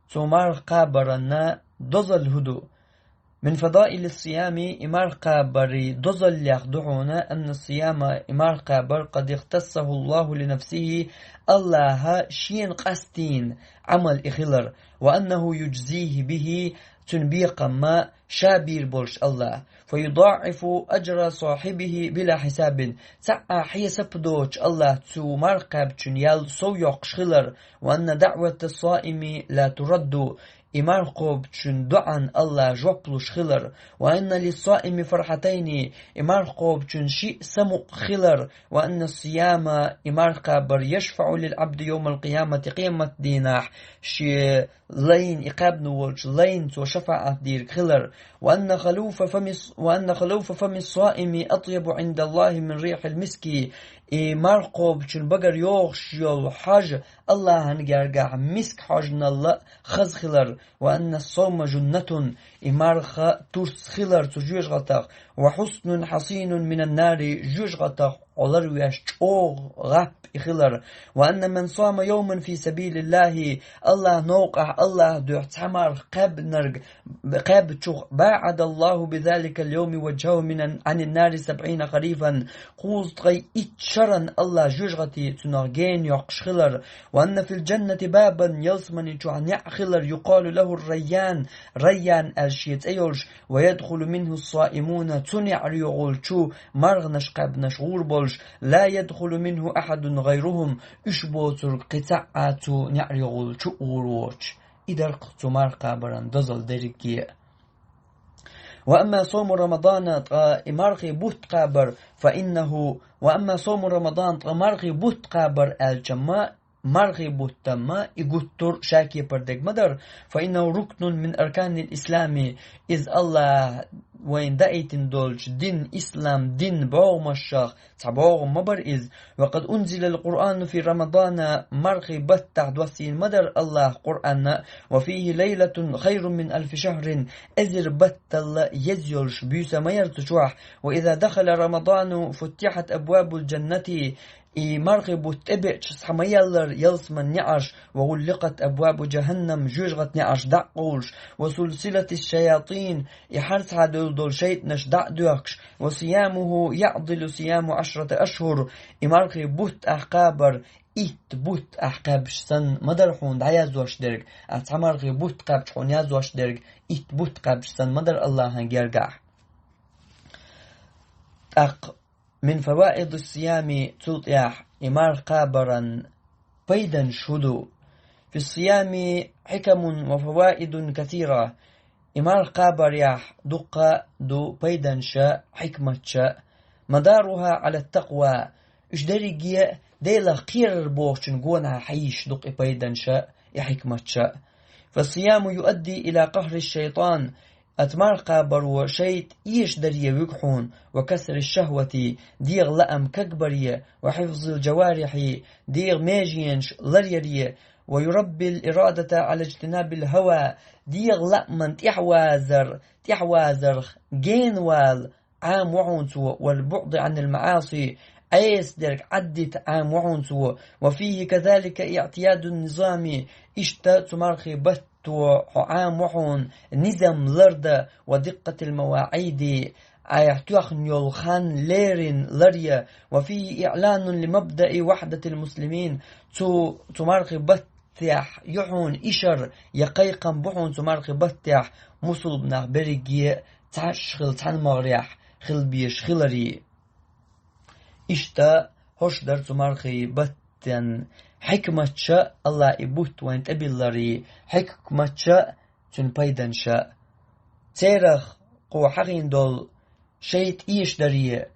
цу марха кхабаран дозалла хӀун ду? من فضائل الصيام, и марха кхабари дозаллех ду хьуна, أن الصيام, и марха кхабар, قد اختصه الله لنفسه, АллахӀа шена къастийна Ӏамал и хилар, وأنه يجزيه به, цуьнан бекхам ша бийр болуш АллахӀа, فيضاعف أجر صاحبه بلا حساب, цхьа а хьесап доцуш АллахӀа цу марха кхаьбначун ял сов йоккхуш хилар, وأن دعوة الصائم لا ترد, и марха кхобучун доӀан АллахӀа жоп луш хилар, وأن للصائم فرحتين, и марха кхобучун шиъ самукъа хилар, وأن الصيام, и марха кхабар, يشفع للعبد يوم القيامة, къематдийнахь шен лайна, и кхаьбна волчу лайна цо шафаӀат дийриг хилар, وأن خلوف فم الص-، وأن خلوف فم الصائم أطيب عند الله من ريح المسك, и марха кхобучун багара йогӀуш йолу хьожа АллахӀан гергахь миск хьожанал а хаза хилар, وأن الصوم جنة, и марха турс хилар цу жоьжахатах, وحصن حصين من النار, жоьжахатах хьо ларвеш чӀогӀа гӀап и хилар, وأن من صام يوما في سبيل الله, АллахӀан новкъахь АллахӀан дуьхьа цхьа марха кхаьбнарг, кхаьбначух, باعد الله بذلك اليوم وجهه من، عن النار سبعين خريفا, кхузткъе итт шаран АллахӀа жоьжахати цунах гена йоккхуш хилар, وأن في الجنة بابا, ялсамани чохь неӀ хилар, يقال له الريان, Райян аьлла шен цӀе йолуш, ويدخل منه الصائمون, цу неӀаре гӀулчу марханаш кхаьбнарш гӀур болуш, لا يدخل منه أحد غيرهم, уьш боцург кхин цхьа а цу неӀаре гӀулчу гӀур воцуш. И дара-кх цу марха кхабаран дозалла дерриге а. وأما صوم رمضان, ткъа и мархи бутт кхабар, فإنه, وأما صوم رمضان, ткъа мархи бутт кхабар аьлча-м, мархи бутт-м и гуттар а ша кепара дерг ма дара, فإنه ركن من أركان الإسلام, иза АллахӀа вайна даийтина долчу дин, ислам дин бӀогӀамашах цхьа бӀогӀам ма бара иза. وقد أنزل القرآن في رمضان, мархи баттахь доссийна ма дара АллахӀа Къуръан, وفيه ليلة خير من ألف شهر, эзар баттал а еза йолуш буьйса ма яра цу чохь. وإذا دخل رمضان فتحت أبواب الجنة, и мархи бутт тӀебеача схьа ма еллара ялсаман неӀарш, وغلقت أبواب جهنم, жоьжахатин неӀарш дӀа а къовлуш, وسلسلت الشياطين, и хьарцхьа девлла долу шайтӀанаш дӀа а доьхкуш, وصيامه يعدل صيام عشرة أشهر, и мархи бутт ахь кхабар итт бутт ахь кхаьбча санна ма дара хьуна дӀаяздеш дерг, ахь цхьа мархи бутт кхаьбча хьуна яздеш дерг итт бутт кхаьбча санна ма дара АллахӀан гергахь. ТӀаккха من فوائد الصيام, цул тӀаьхьа и марха кхабаран пайданаш хӀун ду? في الصيام حكم وفوائد كثيرة, и марха кхабарехь дуккха а ду пайданаш а, хьикматаш а. مدارها على التقوى, уьш дерриге а Делах кхерар бохучун гонахьа хьийзаш ду-кх и пайданаш а, и хьикматаш а. فالصيام يؤدي إلى قهر الشيطان, Ат марха кхабаро шайтӀа эшадаре вуьгу хьуна, وكسر الشهوة, дегӀан лаам кагбаре, وحفظ الجوارح, дегӀан меженаш ларъяре, ويربي الإرادة على اجتناب الهوى, дегӀан лааман тӀаьхьавазар, тӀаьхьавазарх генавала Ӏамаво хьуна цо, والبعد عن المعاصي, Ӏеса дерг Ӏаддита Ӏамаво хьуна цо, وفيه كذلك اعتياد النظام, иштта цу мархий батто хьо Ӏамаво хьуна низам лардан, ودقة المواعيد, айхьа тоьхна йолу хан леррина ларъян, وفيه إعلان لمبدأ وحدة المسلمين, цу, цу мархий бат- техь ю хьуна ишар, я кхайкхам бу хьуна цу мархий баттехь, мусулбанах берриге цхьаьш хила цхьана магӀарехь хила безаш хиларе. Иштта хӀорш дара цу мархий баттан хьикматаш, Аллахь и бутт вайна тӀебилларан хьикматаш, цуьнан пайданаш. Церах кхо хьахийна долу шайтӀа эшадаре,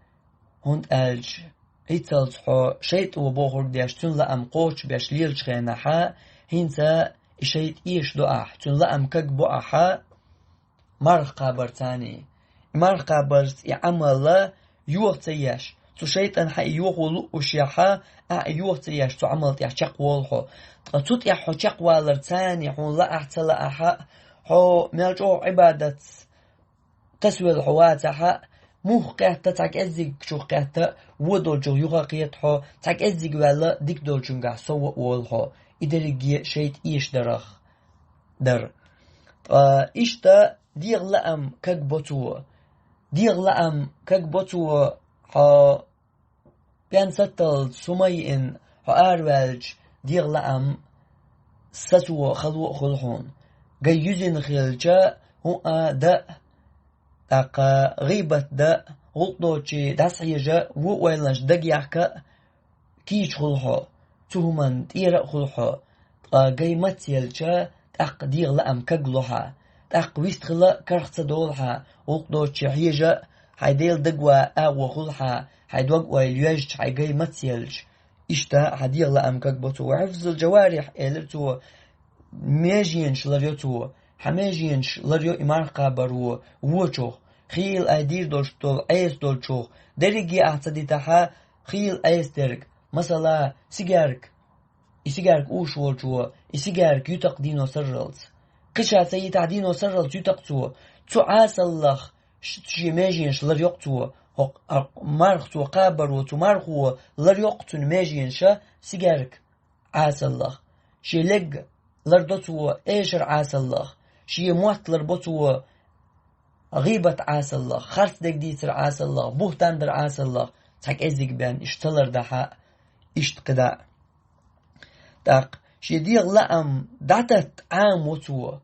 хӀунда аьлча, хӀинццалц хьо шайтӀа ву бохург деш, цуьнан лаам кхочушбеш лелачу хенахь, хӀинца и шайтӀа эшадо ахь, цуьнан лаам кагбо ахь, марха кхабарца. И марха кхабарца и Ӏамал йоха ца еш, цу шайтӀанна хьан и йохо луушехь, ахь и йоха ца еш, цу Ӏамал тӀехь чекхволу хьо. Ткъа цу тӀехь хьо чекхваларца, хьуна лаахь ца лаахь, хьо мел чӀогӀа Ӏибадатца тасавелла хьо вацахь, муха кхетта, цхьа кӀеззигчух кхетта, вон долчух юха кхета хьо, цхьа кӀеззиг ваьлла, дика долчуьнгахь сов а волу хьо. И дерриге шайтӀа эшадарах дара. Ткъа иштта дегӀан лаам кагбо цо. ДегӀан лаам кагбо цо, хьо пен сатталц хӀума йиъна хьо араваьлча, дегӀан лаам сацо хало а хуьлу хьуна. Гай юьзина хилча, хӀуъа дан а, тӀаккха гӀийбат дан а, гӀуллакх доцучу дӀасахьежа а, вон ойланаш дагаяхка а кийча хуьлу хьо, цу хӀуманна тӀера а хуьлу хьо. Ткъа гай мацъелча, тӀаккха дегӀан лаам кагло хьан. ТӀаккха вистхила а карах ца долу хьан, гӀуллакх доцучу хьежа а, хьайн Дела дагаван агӀо хуьлу хьан, хьайн дог-ойла йоьжча, хьайн гай мацъелча. Иштта хьан дегӀан лаам кагбо цо. Ва хьифзул-джаварихь, элира цо, меженаш ларйо цо. Хьан меженаш ларйо и марха кхабаро вочух, хийла айдийр долуш долу Ӏеса долчух, дерриге ахь ца дитахь, хийла Ӏеса дерг, масала, сигаьрка. И сигаьрка ууш волчо, и сигаьрка ю-кх дино сарралц. Кхин ша ца йитахь, дино сарралц ю-кх цо. Цу Ӏесаллах ш-, шен меженаш ларйо-кх цо. ХӀокху, хӀокху марха цо кхабаро, цу мархо ларйо-кх цуьнан меженаш сигаьрка Ӏесаллах. Шен легга лардо цо эшар Ӏесаллах. Шен мотт ларбо цо гӀийбат Ӏесаллах, харц дерг дийцар Ӏесаллах, буьхтан дар Ӏесаллах, цхьа кӀеззиг бен иштта ца лардахь а, иштта кхидӀа а. ТӀаккха шен дегӀан лаам дӀататта Ӏамаво цо.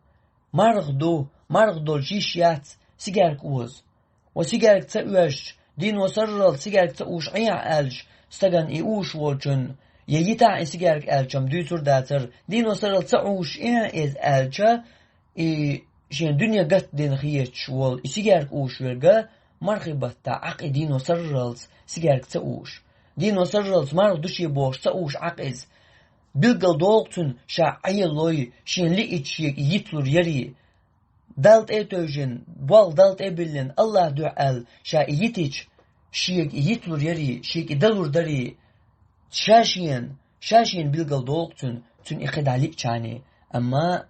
Марха ду, марха долуш йиш яц сигаьрка оза. Ва сигаьрка ца оьшучу, дино сарралц сигаьрка ца ууш Ӏехьа аьлча, стагана и ууш волчунна, я йитахь и сигаьрка аьлча-м дуьйцур дацара, дино сарралц ца ууш Ӏехьа иза аьлча, и шен дуьне гатдина хеташ волу и сигаьрка ууш верг мархий баттахь Ӏа-кх и дино сарралц сигаьрка ца ууш. Дино сарралц марха ду шен бохуш ца ууш Ӏа-кх иза. Билггал догӀу-кх цуьнан ша Ӏелой, шен лиъча шега и йиталур ярий. Далла тӀе а тевжина, болх Далла тӀе а биллина, Аллахьан дуьхьа аьлла, ша и йитича, шега и йиталур ярий, шега и далур дарий. Ша шена, ша шена билггал догӀу-кх цуьнан, цуьнан и кхидӀа лиъча а. Амма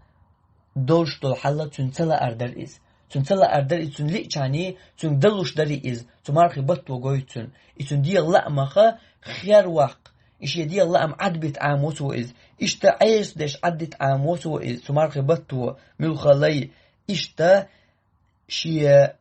долуш долу хьал цуьнан ца лаар дара иза. Цуьнан ца лаар дара иза, цуьнан лиъча а, цуьнга далуш дарий иза, цу мархий батто гойту цуьнан. И цуьнан дегӀан лаамах хер ваккха, и шен дегӀан лаам Ӏадбита Ӏамаво цо иза. Иштта Ӏеса деш Ӏаддита Ӏамаво цо иза, цу мархий батто, муьлхха лай. Иштта шен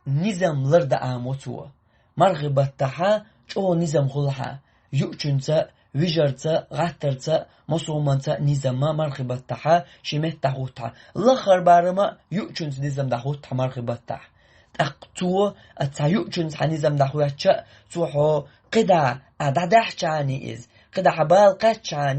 низам лардан Ӏамаво цо. Мархий баттахь чӀогӀа низам хуьлу хьан. Юучуьнца, вижарца, гӀаттарца, массо а хӀуманца низам мархий баттахь шен меттахь хӀутту хьан. Лаххара барам а юучуьнца низам дӀахӀутту хьан мархий баттахь. ТӀаккха цо, а, цхьа юучуьнца хьан низам дӀахӀоьттича а, цо хьо кхидӀа, а, дӀадаьхьча а иза, кхидӀа хьан бала кхаьчча а,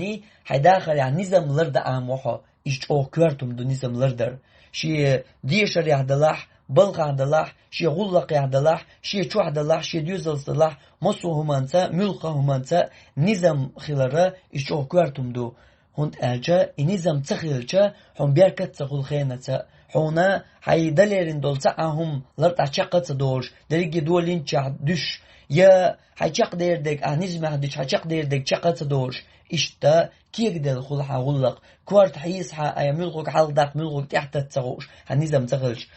хьайн дахарехь низам лардан Ӏамаво хьо. Иза чӀогӀа коьрта хӀума ду низам лардар. Шен дешарехь далахь, балхахь далахь, шен гӀуллакхехь далахь, шен чохь далахь, шен доьзалца далахь, массо а хӀуманца, муьлхха а хӀуманца низам хилар, иза чӀогӀа коьрта хӀума ду. ХӀунда аьлча и низам ца хилча, хьуна беркат а ца хуьлу хенаца, хьуна хьайн дан лерина долу цхьа а хӀума лартӀехь чекх а ца долуш, дерриге долийначохь дуьсуш, я хьайн чекхдер дерг, ахь низамехь дича хьайн чекхдер дерг чекх а ца долуш, иштта кегаделла хуьлу хьан гӀуллакх. Корта хьийза хьан, а, я муьлххачуьнга хьалхадаккха, муьлххачуьнга тӀаьхьататта ца хууш, хьан низам ца хилча.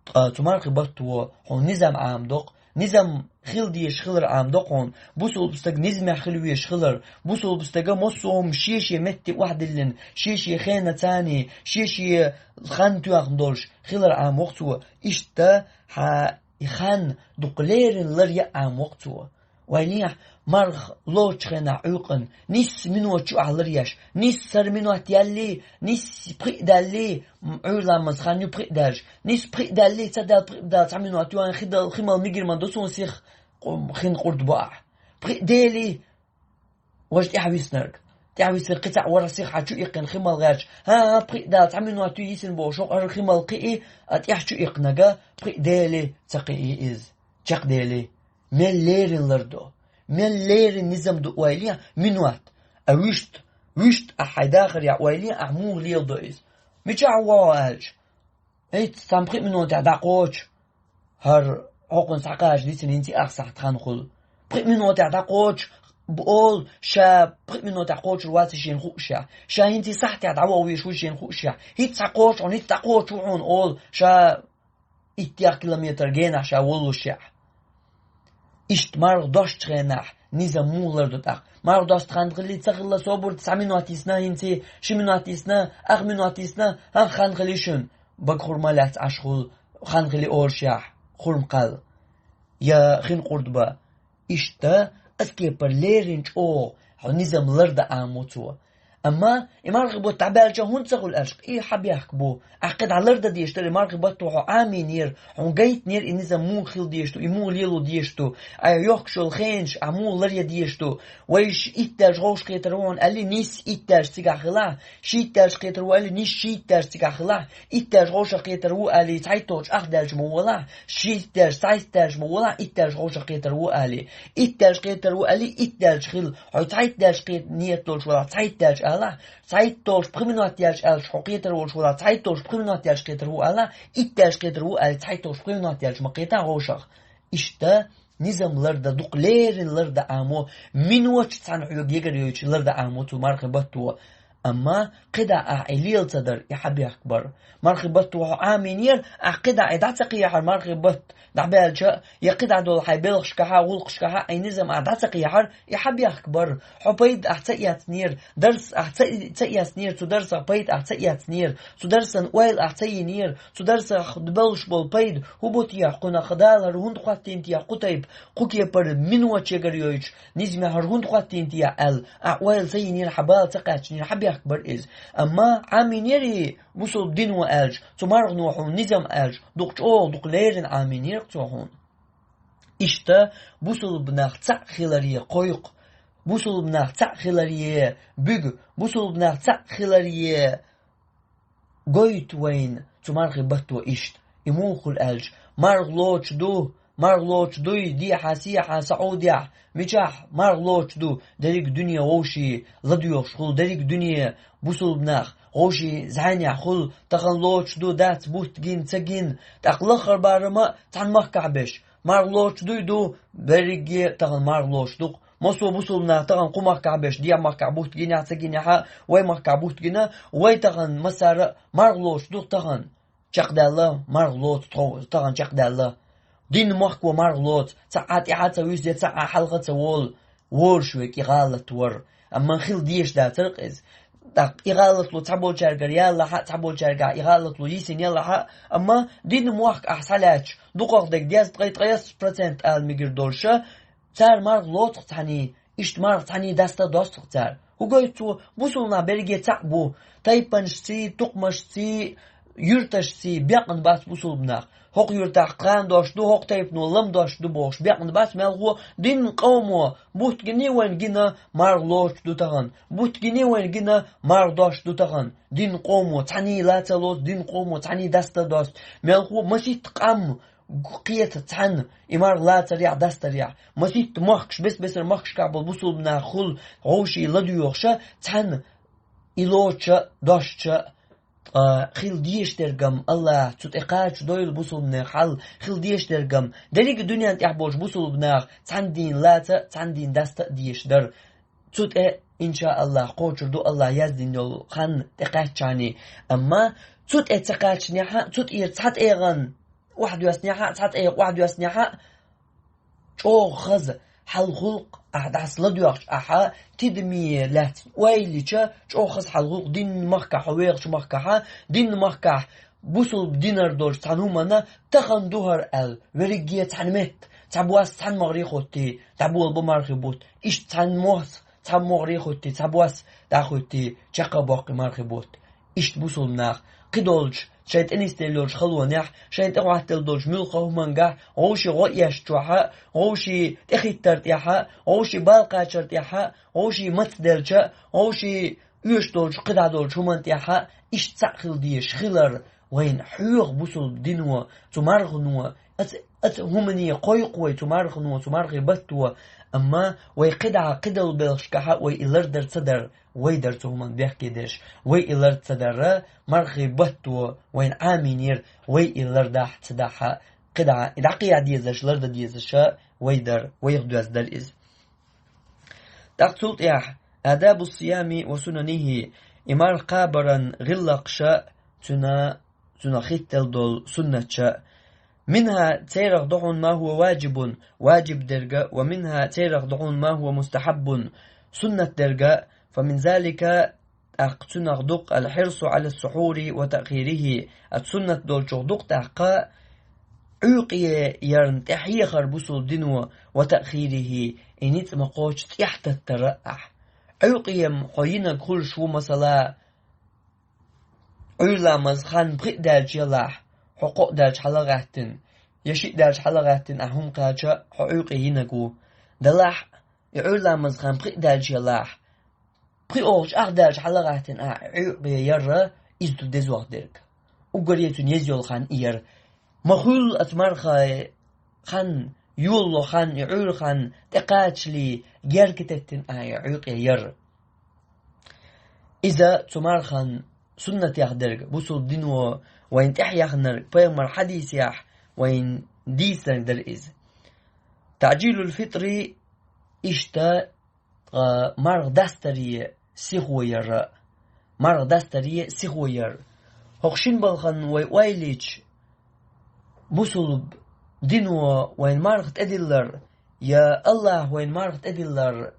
Ткъа цу мархий батто хьуна низам Ӏамадо-кх, Низам хила дезаш хилар Ӏамадо хьуна, бусулба стаг низамехь хила везаш хилар, бусулба стага массо а хӀума шен-шен метте охьадиллина, шен-шен хенаца, шен-шен хан тоьхна долуш хилар Ӏамаво-кх цо. Иштта хьан и хан дукха леррина ларъян Ӏамаво-кх цо. Вай лехь, марха лоцучу хенахь Ӏуьйкъана, нисса минот чу ахь ларъеш, нисса хӀара минот ялале, нисса пхиъ далале, м, Ӏуьйра ламазан хан ю пхиъ даьлча, нисса пхиъ далале, ца даьлла пхиъ далале цхьа минот ю, хи дал-, хи мала мигар ма ду суна сиха, къу-, хин къурд бо ахь. Пхиъ делий, важа тӀаьхьа виснарг. ТӀаьхьа виснарг кхин цхьаъ вара сиха хьан чу иккхина хи мала гӀерташ. ХӀан-хӀа, пхиъ далале цхьа минот ю йисина бохуш, хӀокху хӀара хи мала кхиий, а тӀаьхьа чу иккхинарг пхиъ делий, ца кхиий иза. Чекхдели. Мел леррина лар ду. Мел леррина низам ду ойла е, минот. А вуьшта, вуьшта ахь хьайн дахарехь ойла е, ахь муха леладо иза. Мичахь вогӀу аьлча, хӀинца цхьана пхиъ минотехь дӀакхочу, хӀара хьокхунна схьакхача дицина хӀинца ах сахьт хан хуьлу. Пхиъ минотехь дӀакхочу, б-, олу, ша пхиъ минотехь кхочур вац шена хуушехь. Ша хӀинца сахьтехь дӀавогӀуш ву шена хуушехь. ХӀинца схьакхочу хьуна, хӀинца дӀакхочу ву хьуна, олу, ша иттех километр генахь ша воллушехь. Иштта марха достучу хенахь низам муха лар ду тӀаккха? Марха досту хан хилла, ца хилла, собар де, цхьа минот йисна хӀинца, ши минот йисна, ах минот йисна, хӀан хан хилла шуна, бага хурма лаьцна Ӏаш хуьлу, хан хилла олушехь, хурма кхалла. Я хин къурд бан. Иштта, аса кепара леррина чӀогӀа хьо низам лардан Ӏамаво цо. Амма и мархи бутт дӀабаьлча хӀунда ца хуьлу аьлча, и хьан бехк бу? Ахь кхидӀа лардан дезаш дара, и мархи бутт хьо Ӏамийнера, хьуна гайтинера и низам муха хила дезаш ду, и муха лело дезаш ду, айхьа йохкуш йолу хенаш ахь муха ларъян дезаш ду. Вайша итт даьлча гӀовша кхетар ву хьуна аьлли, нисса итт даьлча цигахь хилахь, шийтта даьлча кхетар ву аьлли, нисса шийтта даьлча цигахь хилахь, итт даьлча гӀовша кхетар ву аьлли, цхьайтталгӀачу ах даьлча ма волахь, шийтта даьлча, цхьайтта даьлча ма волахь, итт даьлча гӀовша кхетар ву аьлли. Итт даьлча кхетар ву аьлли, итт даьлча хила. Хьо цхьайтта даьлча кхета ният долуш валахь, цхьайтта даьлча алахь, цхьайтталгӀачу пхи минот яьлча аьлча, хьо кхетар волуш валахь, цхьайтталгӀачу пхи минот яьлча кхетар ву алахь, итт даьлча кхетар ву аьлли, цхьайтталгӀачу пхи минот яьлча ма кхетахь гӀовшах. Иштта низам лардан, дукха леррина лардан Ӏамо, минот цхьаьна хьоьга егар йойтуш лардан Ӏамо цу мархи батто. Амма кхидӀа ахь и лела ца дара, и хьан бехк бара? Мархи батто хьо Ӏамийнера, ахь кхидӀа и дӀа ца кхехьара мархи батт дӀабаьлча, я кхидӀа долу хьайн белхашкахьа, гӀуллакхашкахьа и низам ахь дӀа ца кхехьара, и хьан бехк бара? Хьо пайда ахь ца эцнера, дарс ахь ца, ца эцнера, цу дарсах пайда ахь ца эцнера, цу дарсан ойла ахь ца йинера, цу дарсах болуш болу пайда хӀун бу техьа кхунах, Дала хӀара хӀунда хӀоттийна техьа кху тайпа, кху кепара минот егар йойтуш, низамехь хӀара хӀунда хӀоттийна техьа аьлла, ахь ойла ца йинера, хьан бала ца кхаьчнера, хьан бехк бара иза? Амма Ӏамийнера и бусулба дино аьлча, цу мархано хьуна низам аьлча, дукха чӀогӀа, дукха леррина Ӏамийнера цо хьуна. Иштта бусулба нах цхьаъ хиларе кхойкху, бусулба нах цхьаъ хиларе буьгу, бусулба нах цхьаъ хиларе гойту вайна цу мархи батто иштта. И муха хуьлу аьлча, марха лоцуш ду, марха лоцуш дуй, дехьа-сехьа, СаӀудехь, мичахь марха лоцуш ду, дерриг дуьне вовший ладоьгӀуш хуьлу, дерриг дуьне бусулба нах вовший зӀенехь хуьлу, тахана лоцуш ду, дац бутт гина, ца гина, тӀаккха лаххара барам а цхьана махкахь беш, марха лоцуш дуй ду, берриге а тахана марха лоцуш ду-кх. Массо а бусулба нах тахана кху махкахь беш, дехьа махкахь бутт гинехь а, ца гинехь а, вай махкахь бутт гина, вай тахана массара а марха лоцуш ду-кх тахана. Чекхдаьлла марха лоцу тхо-, тахана чекхдаьлла. Динан мохко марха лоцу, цхьа а тӀаьхьа ца вуьсу, цхьа а хьалха ца волу, волуш верг и гӀалат вара. Амма хила дезаш дацара-кх иза. ТӀаккха и гӀалатло цхьаболчаьргара ялалахь а, цхьаболчаьргахь и гӀалатло йисина ялахь а, амма динан мохк ахь схьалаьцча, дукхах дерг дезткъе ткъайоьсна процент ала мегар долуша, цара марха лоцу-кх цхьаьний, иштта марха цхьаьний даста досту-кх цара. ХӀун гойту цо? Бусулба нах берриге цхьаъ бу. Тайпанашций, тукхамашций, юьрташций бекъна бац бусулба нах. ХӀокху юьртахь кхана дош ду, хӀокху тайпано лам дош ду бохуш бекъна бац мелхо, динан къомо бутт гиний вайна гина, марха лоцуш ду тахана. Бутт гиний вайна гина, марха дош ду тахана. Динан къомо цхьаьний ла ца лоцу, динан къомо цхьаьний даста досту. Мелхо маситта къам кхета цхьаьна, и марха лацарехь, дастарехь. Маситта махкаш, бес-бесара махкашкахь болу бусулба нах хуьлу вовший ладоьгӀуша цхьаьна, и лоцуша, дошча, ткъа хила дезаш дерг-м АллахӀа цу тӀе кхача дойла бусулба нехан хьал, хила дезаш дерг-м дерриг а дуьнен тӀехь болчу бусулба наха цхьаьна дийна лаца а, цхьаьна дийна даста а дезаш дара. Цу тӀе, иншааллахӀ, кхочур ду АллахӀа яздина йолу хан тӀекхаьччахьаний. Амма цу тӀе ца кхаьчнехь а, цу тӀера цхьа тӀегӀан охьадоьснехь а, цхьа тӀегӀа охьадоьснехь а, чӀогӀа хаза хьал гӀулакх ахь дӀасаладоьгӀча, ахьа тидаме лаьцна ойла йича, чӀогӀа хаза хьал гӀулакх динна махкахь, хьо вехача махкахьа, динна махкахь бусулба динара долча цхьан хӀуманна тахан ду хӀара аьлла, верриге цхьана метта, цхьа бос цхьана могӀаре хӀоттий, дӀаболабу мархий бутт, иштта цхьана мос цхьа могӀаре хӀоттий, цхьа бос дӀахӀоттий, чакхбоккхий мархий бутт. Иштта бусулба нах, кхыдолча, шайн тӀенисделла йолча халонехь, шайна тӀехӀоттаделла долча муьлхха хӀумангахь, вовший гӀо эшначохьа, вовший тӀехӀиттар тӀехьа, вовший бала кхачар тӀехьа, вовший мацделча, вовший оьшуш долча кхыдӀа долча хӀуман тӀехьа, иштта цхьаъ хила дезаш хилар, вайна хьоьху бусулба дино, цу мархано, аца, аца хӀумане кхойкху вай цу мархано, цу мархий батто, амма вай кхыдӀа кхыдолча белхашкахьа вай и лардар ца дар, вай дар цу хӀуманна бехке дерш, вай и лард ца дар, мархий батто вайна Ӏамийнера, вай и лардахь ца дахьа, кхыдӀа и дӀакхайа дезаш, ларда дезаша вай дар, вайх доьзна дар иза. ТӀаккха цул тӀехьа, آداب الصيام وسننه, и марха кхабаран гӀиллакхаша, цуьнан, цунах хӀиттал долу суннатша. منها, церах ду хьуна, ما هو واجب, важиб дерга, ومنها, церах ду хьуна, ما هو مستحب, суннат дерга, فمن ذلك, тӀаккха цунах ду-кх الحرص على السحور وتأخيره, а суннат долчух ду-кх тӀаккха Ӏуьйкъе ярна тӀехьехар бусулба дино, وتأخيره, и ницкъ ма кхочу тӀехьататтара ахь. Ӏуьйкъе-м хьо йинарг хуьлуш ву, масала, Ӏуьйра ламаз хан пхиъ даьлча ялахь, хьо кхоъ даьлча хьалагӀаьттина, я шиъ даьлча хьалагӀаьттина ахь хӀума кхача, хьо Ӏуьйкъе йинарг ву. Делахь, и Ӏуьйра ламаз хан пхиъ даьлча ялахь, пхиъ олучу ах даьлча хьалагӀаьттина ахь Ӏуьйкъе яр, иза ду дезох дерг. Уггаре цуьнан еза йолу хан и яр. Ма хуьллу оцу мархий хан, йолало хан, и Ӏуьйра хан тӀекхачале, герга теттина ахь и Ӏуьйкъе яр. Иза цу мархан суннатех дерг, бусулба дино вайна тӀехьаяхнарг, пайхамар хьадисехь вайна дийцинарг дара иза. تعجيل الفطر, иштта, ткъа марха дастаре сихо яр. Марха дастаре сихо яр. ХӀокху шина балхана вай ойла йича, бусулба дино вайна марха тӀедиллар, я АллахӀа вайна марха тӀедиллар,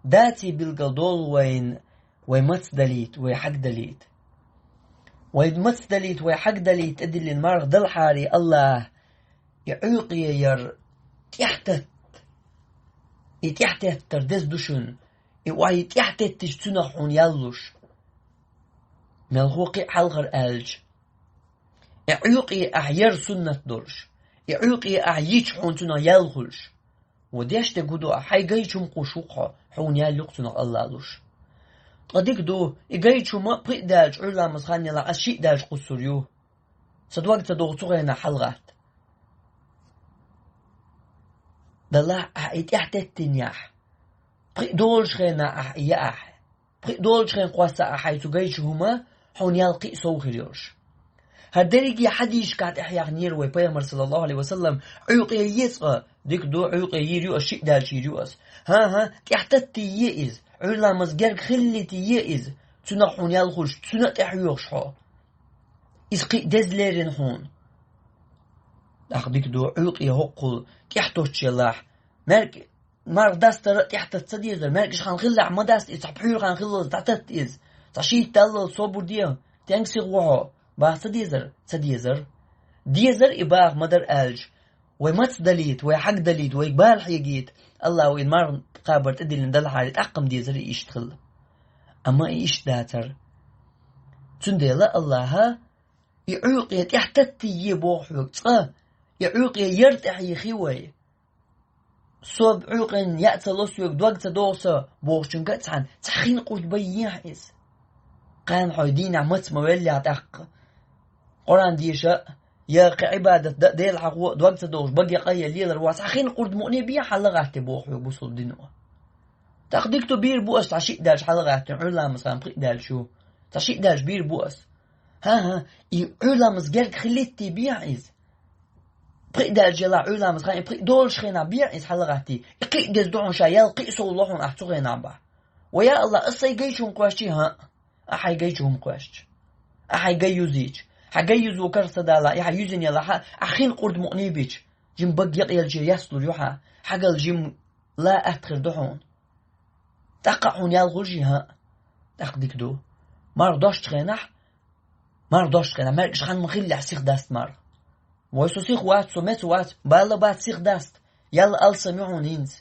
даций билггал долу вайна, вай мацдалийта, вай хьагдалийта. Вай мацдалийта, вай хьагдалийта тӀедиллина марха далахьара АллахӀа, и Ӏуьйкъе яр тӀехьататта, и тӀехьатеттар деза ду шуна, и вай тӀехьатеттича цунах хьуна ял луш. Мелхо кхин а хьалхара аьлча, и Ӏуьйкъе ахь яр суннат долуш, и Ӏуьйкъе ахь йича хьуна цунах ял хуьлуш. Ва деш дерг хӀун ду, ахь хьайн гайчу хӀума кхуссур ву-кх хьо, хьуна ял ю-кх цунах АллахӀа луш. Ткъа дика ду, и гайчу хӀума пхиъ даьлча Ӏуьйра ламаз хан ялахь, ас шиъ даьлча кхуссур ю. Сан дог ца догӀу цу хенахь хьалагӀатта. Далахь ахь и тӀехьатеттинехь, пхиъ долуш хенахь ахь и яахь, пхиъ долчу хен кхосса ахь хьайн цу гайчу хӀума, хьуна ял кхин а сов хир йолуш. ХӀара дерриге хьадисашкахь тӀехьаяхнера вай пайхамар, саллаллаху Ӏалайхи ва саллам, Ӏуьйкъе яц-кха, дика ду, Ӏуьйкъе йийр ю ас, шиъ даьлча йийр ю ас. ХӀан-хӀа, тӀехьататтий е иза, Ӏуьйра ламаз герга хиллийтий е иза, цунах хьуна ял хуьлуш, цунна а тӀехьа йоьхуш хьо. Иза кхин а деза лерина хьуна. ТӀаккха дика ду, Ӏуьйкъе хӀоккхул тӀехьатоттуш елахь, маьркӀа марха дастар а тӀехьататта ца дезара, маьркӀаж хан хиллехь ма даста иза, цхьа пхьуьйра хан хиллалц дӀататта иза, цхьа шийтта даллалц собар де, стенга сиха ву хьо, баха ца дезара? Ца дезара. Дезара и, баха ма дара аьлча, вай мацдалийта, вай хьагдалийта, вайга бала хьегийта, АллахӀа вайна марха кхабар тӀедиллина далахьара, тӀаккха-м дезара и иштта хила. Амма и иштта дацара. Цундела АллахӀа и Ӏуьйкъе тӀехьататтий е боху хьоьга цкъа, и Ӏуьйкъе яр тӀехьйихи вай. Со Ӏуьйкъенна яа ца ло соьга, дог ца догӀу сан бохучуьнга а цхьаьна цхьа хин къурд бай ехьа иза. Кхана хьо дийнахь маца ма веллехь тӀаккха, Къуръан деша а, я кхин Ӏибадат дан а, Дела хьахо а дог ца догӀуш, бага якъа а ян лелар вац, цхьа хин къурд мукъане бехьа хьалагӀатта боху хьоьга бусулба дино. ТӀаккха дика ду, бийр бу ас цхьа шиъ даьлча хьалагӀаьттина, Ӏуьйра ламаз хан пхиъ даьлча ю. Цхьа шиъ даьлча бийр бу ас. ХӀан-хӀа, и Ӏуьйра ламаз герга хиллийтий бехьа иза. Пхиъ даьлча елахь Ӏуьйра ламаз хан, и пхиъ долуш хенахь бехьа иза хьалагӀатта. И кхин а деза ду хьуна, ша ял кхин а сов ло хьуна ахь цу хенахь бахь. Ва я АллахӀ, ас сайн гайчу хӀума кхоьссачий, хӀаъ, ахь хьайн гайчу хӀума кхоьссача, ахь хьайн гай юзийча, хьан гай юзо карах ца далахь, и хьан юьзина елахь а, ахь хин къурд мукъане бича, жим бага якъелча яслур ю хьа, хьагал жим ла атта хир ду хьуна. ТӀаккха хьуна ял хулаш я хӀаъ. ТӀаккха дика ду. Марха достача хенахь, марха достача хенахь, маьркӀаж ханна ма хиллехь сиха даста марха. Вай со сиха вац, со меца вац, бала бац сиха даста. Ял алсам ю хьуна хӀинца.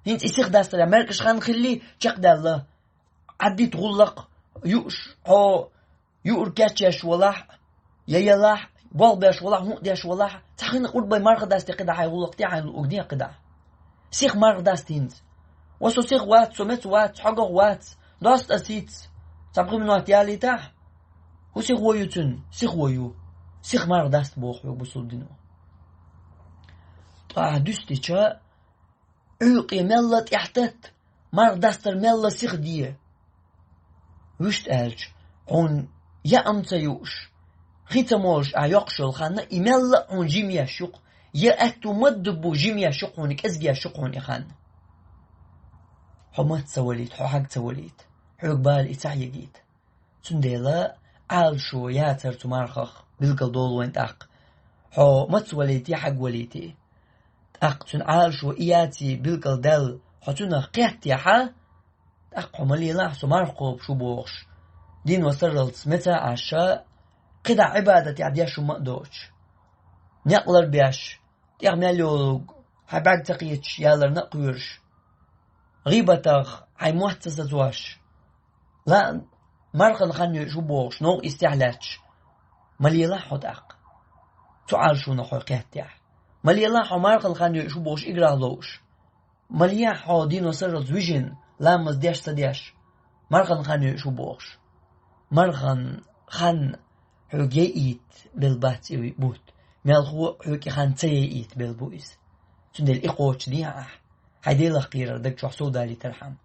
ХӀинца и сиха дастарехь маьркӀаж ханна хилли, чекхдаьлла. Ӏаддита гӀуллакх, юуш, хьо юур кечъеш валахь, я ялахь, болх беш валахь, хӀуъа деш валахь, цхьа хина къурбай марха даста кхидӀа хьайн гӀуллакх тӀехьайн луъуг ден кхидӀа. Сиха марха даста хӀинца. Ва со сиха вац, со меца вац, хьогах вац, доста ас йиц. Цхьа пхи минот ялийтахь, хӀу сиха вой ю цуьнан, сиха вой ю. Сиха марха даста боху хьоьга бусулба дино. Ткъа ахь дуьстича, Ӏуьйкъе мелла тӀехь татта, марха дастар мелла сиха де. Вуьшта аьлча, хьуна яа ма ца юуш, хи ца молуш ахь йоккхуш йолу ханна, и мелла а хьуна жима еш ю-кх, я аьтту ма-ддуггу жима еш ю-кх хьуна, кӀезиг еш ю-кх хьуна и ханна. Хьо маца ца валийта, хьо хьаг ца валийта, хьоьга бала и ца хьегийта. Цундела Ӏалашо яцара цу мархах билггал долу вайн тӀаккха. Хьо маца валийти, хьаг валийти. ТӀаккха цуьнан Ӏалашо и яций билггал даьлла, хьо цуьнах кхеттехьа, тӀаккха хьо ма лелахь, со марха кхобуш ву бохуш. Дино сарралц меца а Ӏаш, кхидӀа Ӏибадатехь деш хӀума а доцуш. Некъ ларбеш, тӀех мел йолуг, хьайн бӀаьрг ца кхеташ яларна а кхоьруш. ГӀийбатах хьайн мотт ца сацош. Лаам мархан хан йоьуш ву бохуш, новкъа истехь лаьтташ. Ма лелахь хьо тӀаккха. Цу Ӏалашонах хьо кхеттехь. Ма лелахь хьо мархан хан йоьуш ву бохуш играх ловш. Ма лехь хьо дино сарралц вижина, ламаз деш ца деш. Мархан хан йоьуш ву бохуш. Мархан хан хьоьга яйийта белла бац и бутт. Мелхо а хьоьга и хан ца яйийта белла бу иза. Цундела и кхочушдехьа ахь, хьайн Делах кхерар даг чохь сов далийтархьама.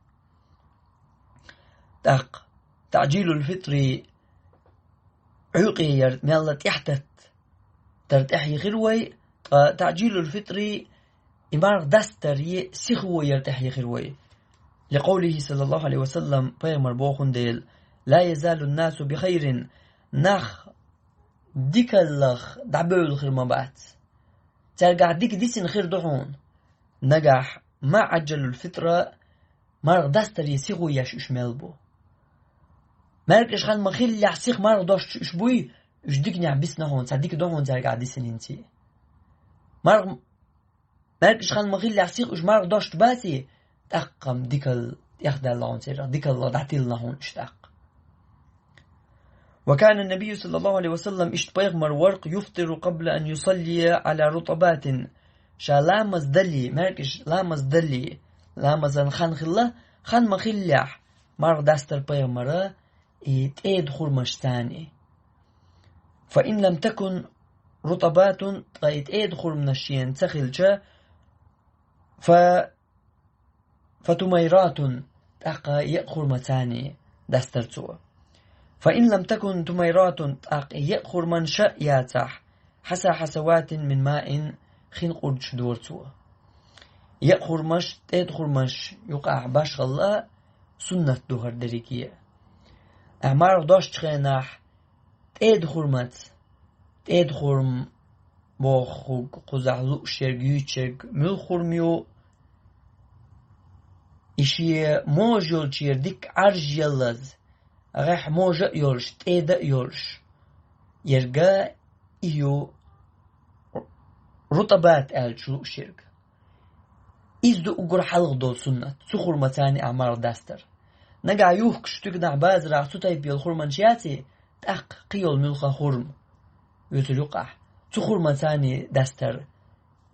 ТӀаккха, таӀжилул фитри, Ӏуьйкъе яр мелла тӀехь татта, тар тӀехь йихира вай, ткъа таӀжилул фитри, и марха дастаре сихо яр тӀехь йихира вай. Ликъовлихи саллаллаху Ӏалайхи ва саллам, пайхамар бохун дела: «Ла язалун насу би хайрин», нах дикаллах дӀабевлла хир ма бац. Цаьргахь дика дисина хир ду хьуна. Нагахь ма Ӏаджалул фитра, марха дастаре сихо еш уьш мел бу. МаьркӀаж хан ма хиллехь сиха марха достуш уьш буй, уьш диканехь бисна хьуна, цхьа дика ду хьуна цаьргахь дисина хӀинций. Марха, маьркӀаж хан ма хиллехь сиха уьш марха достуш баций, тӀаккха-м дикал тӀехдаьлла хьуна церах, дикалла дӀатилна хьуна уьш тӀаккха. Ва кана набийю саллаллаху Ӏалайхи ва саллам, иштта пайхамар вара-кх, юфтиру къабла ан юсаллия Ӏала рутабатин, ша ламаз даллий, маьркӀаж ламаз даллий, ламазан хан хилла, хан ма хиллехь, марха дастара пайхамара и тӀеда хурмаш царний. Фа ин лам такун рутабатун, ткъа и тӀеда хурманаш шена ца хилча, фа фатумайратун, тӀаккха екъа хурма царний дастар цо. Фа ин лам такун тумайратун, тӀаккха екъа хурманаш а яцахь, хьаса хьасаватин мин маин, хин къурдаш дора цо. Екъа хурмаш, тӀеда хурмаш юкъахь башхалла суннат ду хӀара дерриге. Ахь марха достучу хенахь, тӀеда хурмаца, тӀеда хурма бохург кхузахь лууш ерг, юьйцуш ерг муьлха хурма ю, и шен можа йолчера дикка Ӏаржъяллаза, гӀехь можа а йолуш, тӀеда а йолуш, ерга и ю рутабат аьлча лууш ерг. Иза ду уггар хьалха долу суннат, цу хурма царний ахь марха дастар. Нагахь юхкуш туьгнахь базарахь цу тайпа йолу хурманаш яций, тӀаккха кхин йолу муьлха хурма, оьцул юкъахь, цу хурма царний дастар,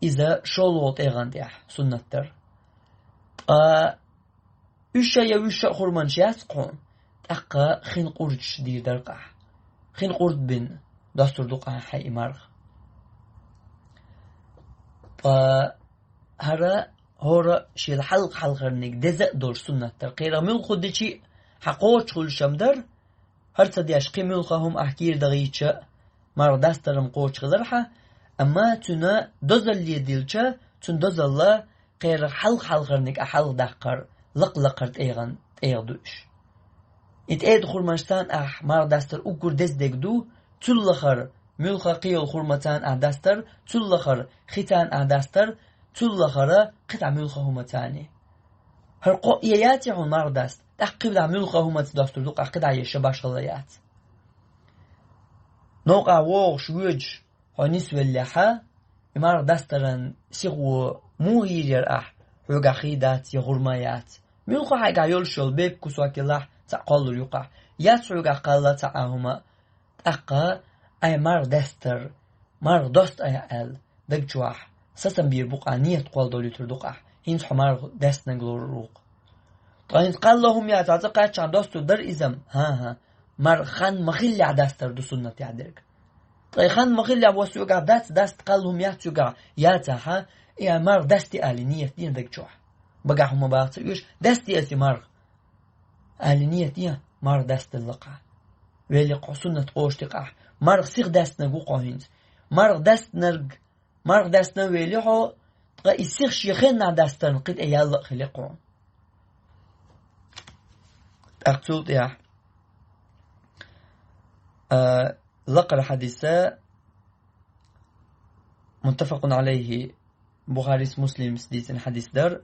иза шолгӀа тӀегӀан тӀехь суннат дара. Ткъа уьш а я вуьш а хурманаш яц-кх хьуна, тӀаккха хин къурдаш дийр дара-кх ахь. Хин къурд бина достур ду-кх ахь хьайн и марха. Ткъа хӀара, хӀора шен хьалха-хьалхарниг деза а долуш суннат дара. Кхерах муьлха хӀу дичи а, хьан кхочуш хуьлуш-м дара, хӀара ца деш кхин муьлха хӀума ахь кийра дахийча а, марха дастар-м кхочуш хилар хьан, амма цуьнан дозалле дилча, цуьнан дозалла кхерах хьалха-хьалхарниг ахь хьалха даккхар, лакха-лакхара тӀегӀан тӀегӀа ду уьш. И тӀеда хурманаш царна ахь марха дастар уггар деза дерг ду, цул лахара муьлхха кхыйола хурмацарна ахь дастар, цул лахара хицарна ахь дастар, цул лахара кхин цхьа муьлхха хӀумацарна. ХӀара кхоъ яций хьуна марха даста, тӀаккха кхин дӀа муьлхха хӀумаца достур ду-кх ахь, кхин дӀа еш башхалла яц. Новкъахь вогӀуш, воьдуш хьо нисвеллехь, и марха дастаран сихо муха йийр яра ахь, хьоьгахь хий дац я хурма яц. Муьлхха хьайгахь йолуш йолу бепиг кусок елахь, цхьаъ кхоллалур ю-кх ахь. Яц хьоьгахь кхалла цхьа а хӀума, тӀаккха айхьа марха дастар, марха доста айхьа аьлла, даг чохь сацам бийр бу-кх ахь, нийят кхолладолуьйтур ду-кх ахь, хӀинца хьо марха даьстинарг лорур ву-кх. Ткъа хӀинца кхалла хӀума яц, хьо цкъаччахь достур дара иза-м? ХӀан-хӀа, марха хан ма-хиллехь дастар ду суннатехь дерг. Ткъа и хан ма-хиллехь, ва соьгахь дац, даста кхалла хӀума яц соьгахь, яцахь, и марха дастий али нийят дина даг чохь. Багахь хӀума баха ца оьшу, дастий аса и марха али нийят дина, марха дастадалла-кх ахь. Велли-кх хьо, суннат къоша ти-кх ахь. Марха сиха даьстинарг ву-кх хьо хӀинца. Марха даьстинарг, марха даьстина а велли хьо, ткъа и сиха шен хеннахь дастарна кхин тӀе ял а хили-кх хьуна. ТӀаккха цул тӀаьхьа, а, лакхара хьадис, муттафакъун Ӏалайхи, Бухарис, Муслимс дийцина хьадис дара,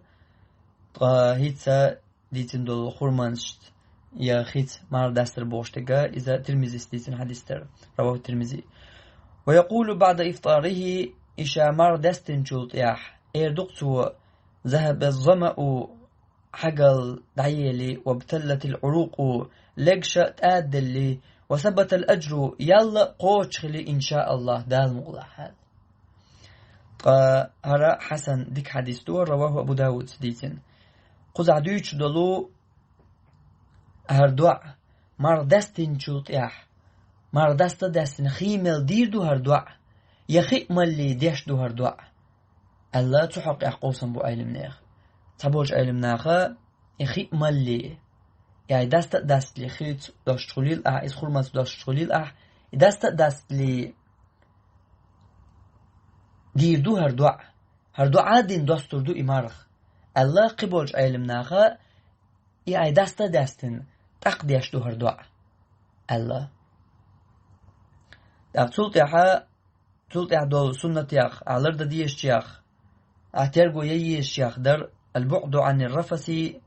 ткъа хӀинца дийцина долу хурманашца я хица марха дастар бохуш дерг, иза Тирмизис дийцина хьадис дара, раваху Тирмизи. Ва якъулу баъда ифтарихи, и ша марха даьстинчул тӀаьхьа эр ду-кх цо: «Захаба замау», хьагал дӀаели, «вабталлатил Ӏурукъу», легаш а тӀададелли, «ва сабатал аджру», ял а кхочуш хили, иншааллахӀ, Дала мукъалахь аьлла. Ткъа хӀара хьасан, дика хьадис ду, раваху Абу Давудс дийцина. Кхузахь дуьйцуш долу хӀара доӀа, марха даьстинчул тӀаьхьа, марха даста а даьстина, хи мел дийр ду хӀара доӀа, я хи а малале деш ду хӀара доӀа, аьлла, цу хьокъехь къовсам бу Ӏеламнехан. Цхьаболчу Ӏеламнаха и хи а малале, и айхьа даста а дастале, хица достуш хуьлийла ахь, иза хурмаца достуш хуьлийла ахь, и даста а дастале дийр ду хӀара доӀа, хӀара доӀа а дина достур ду и марха, аьлла, кхиболчу Ӏеламнаха, и айхьа даста а даьстина, тӀаккха деш ду хӀара доӀа, аьлла. ТӀаккха цул тӀаьхьа, цул тӀаьхьа долу суннатех, ахь лардан дезачех, ахь терго ян езачех дара: «Ал-буӀду Ӏанир-рафаси»,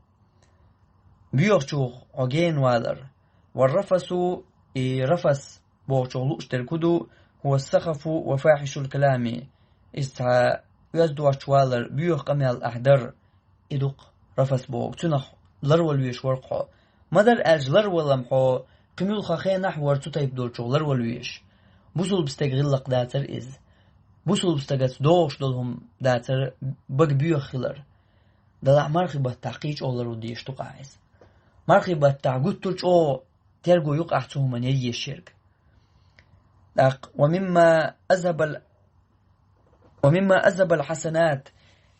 боьхачух хьо гена валар. «Вар-рафасу», и рафас бохучух лууш дерг хӀун ду, «хӀува ас-сахафу ва фахьишул калами», иза цхьа оьздочу валар, боьха къамел ахь дар, и ду-кх рафас боху, цунах ларвала везаш вара-кх хьо. Ма-дарра аьлча, ларвала-м хьо кхин муьлхха хенахь вара цу тайпа долчух ларвала везаш. Бусулба стеган гӀиллакх дацара иза. Бусулба стагаца догӀуш долу хӀума дацара бага боьха хилар. Делахь мархи баттахь кхин чӀогӀа ларвала дезаш ду-кх ахь иза. Мархи баттахь гуттар а чӀогӀа терго ю-кх ахь цу хӀуманна ян езаш ерг. ТӀаккха: «Ва мимма азхабал, ва мимма азхабал хьасанат»,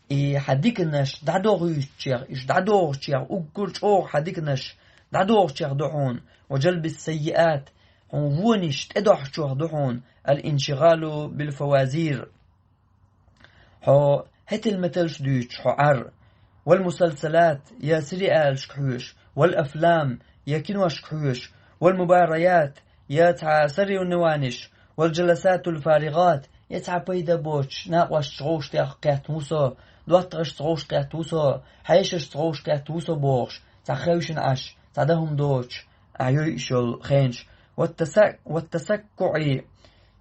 и хьан диканаш дӀадохуьйтучех, уьш дӀадохучех, уггар чӀогӀа хьан диканаш дӀадохучех ду хьуна, «ва жалбис саййиат», хьуна вонаш тӀедохьучех ду хьуна, «ал-иншигӀалу бил-фавазир», хьо хӀетал-металш дуьйцуш хьо Ӏар, «вал-мусалсалат», я сериалашка хьоьжуш, «вал-афлам», я киношка хьоьжуш, «вал-мубараят», я цхьа соревнованиш, «вал-джаласатул-фаригӀат», я цхьа пайда боцуш, накъосташца гӀовшах кхетта ву со, доттагӀашца гӀовшах кхетта ву со, хьешашца гӀовшах кхетта ву со бохуш, цхьа хевшина Ӏаш, цхьа дан хӀума доцуш, ахь йойуш йолу хенаш, «ват-таса-, ват-тасаккуӀи»,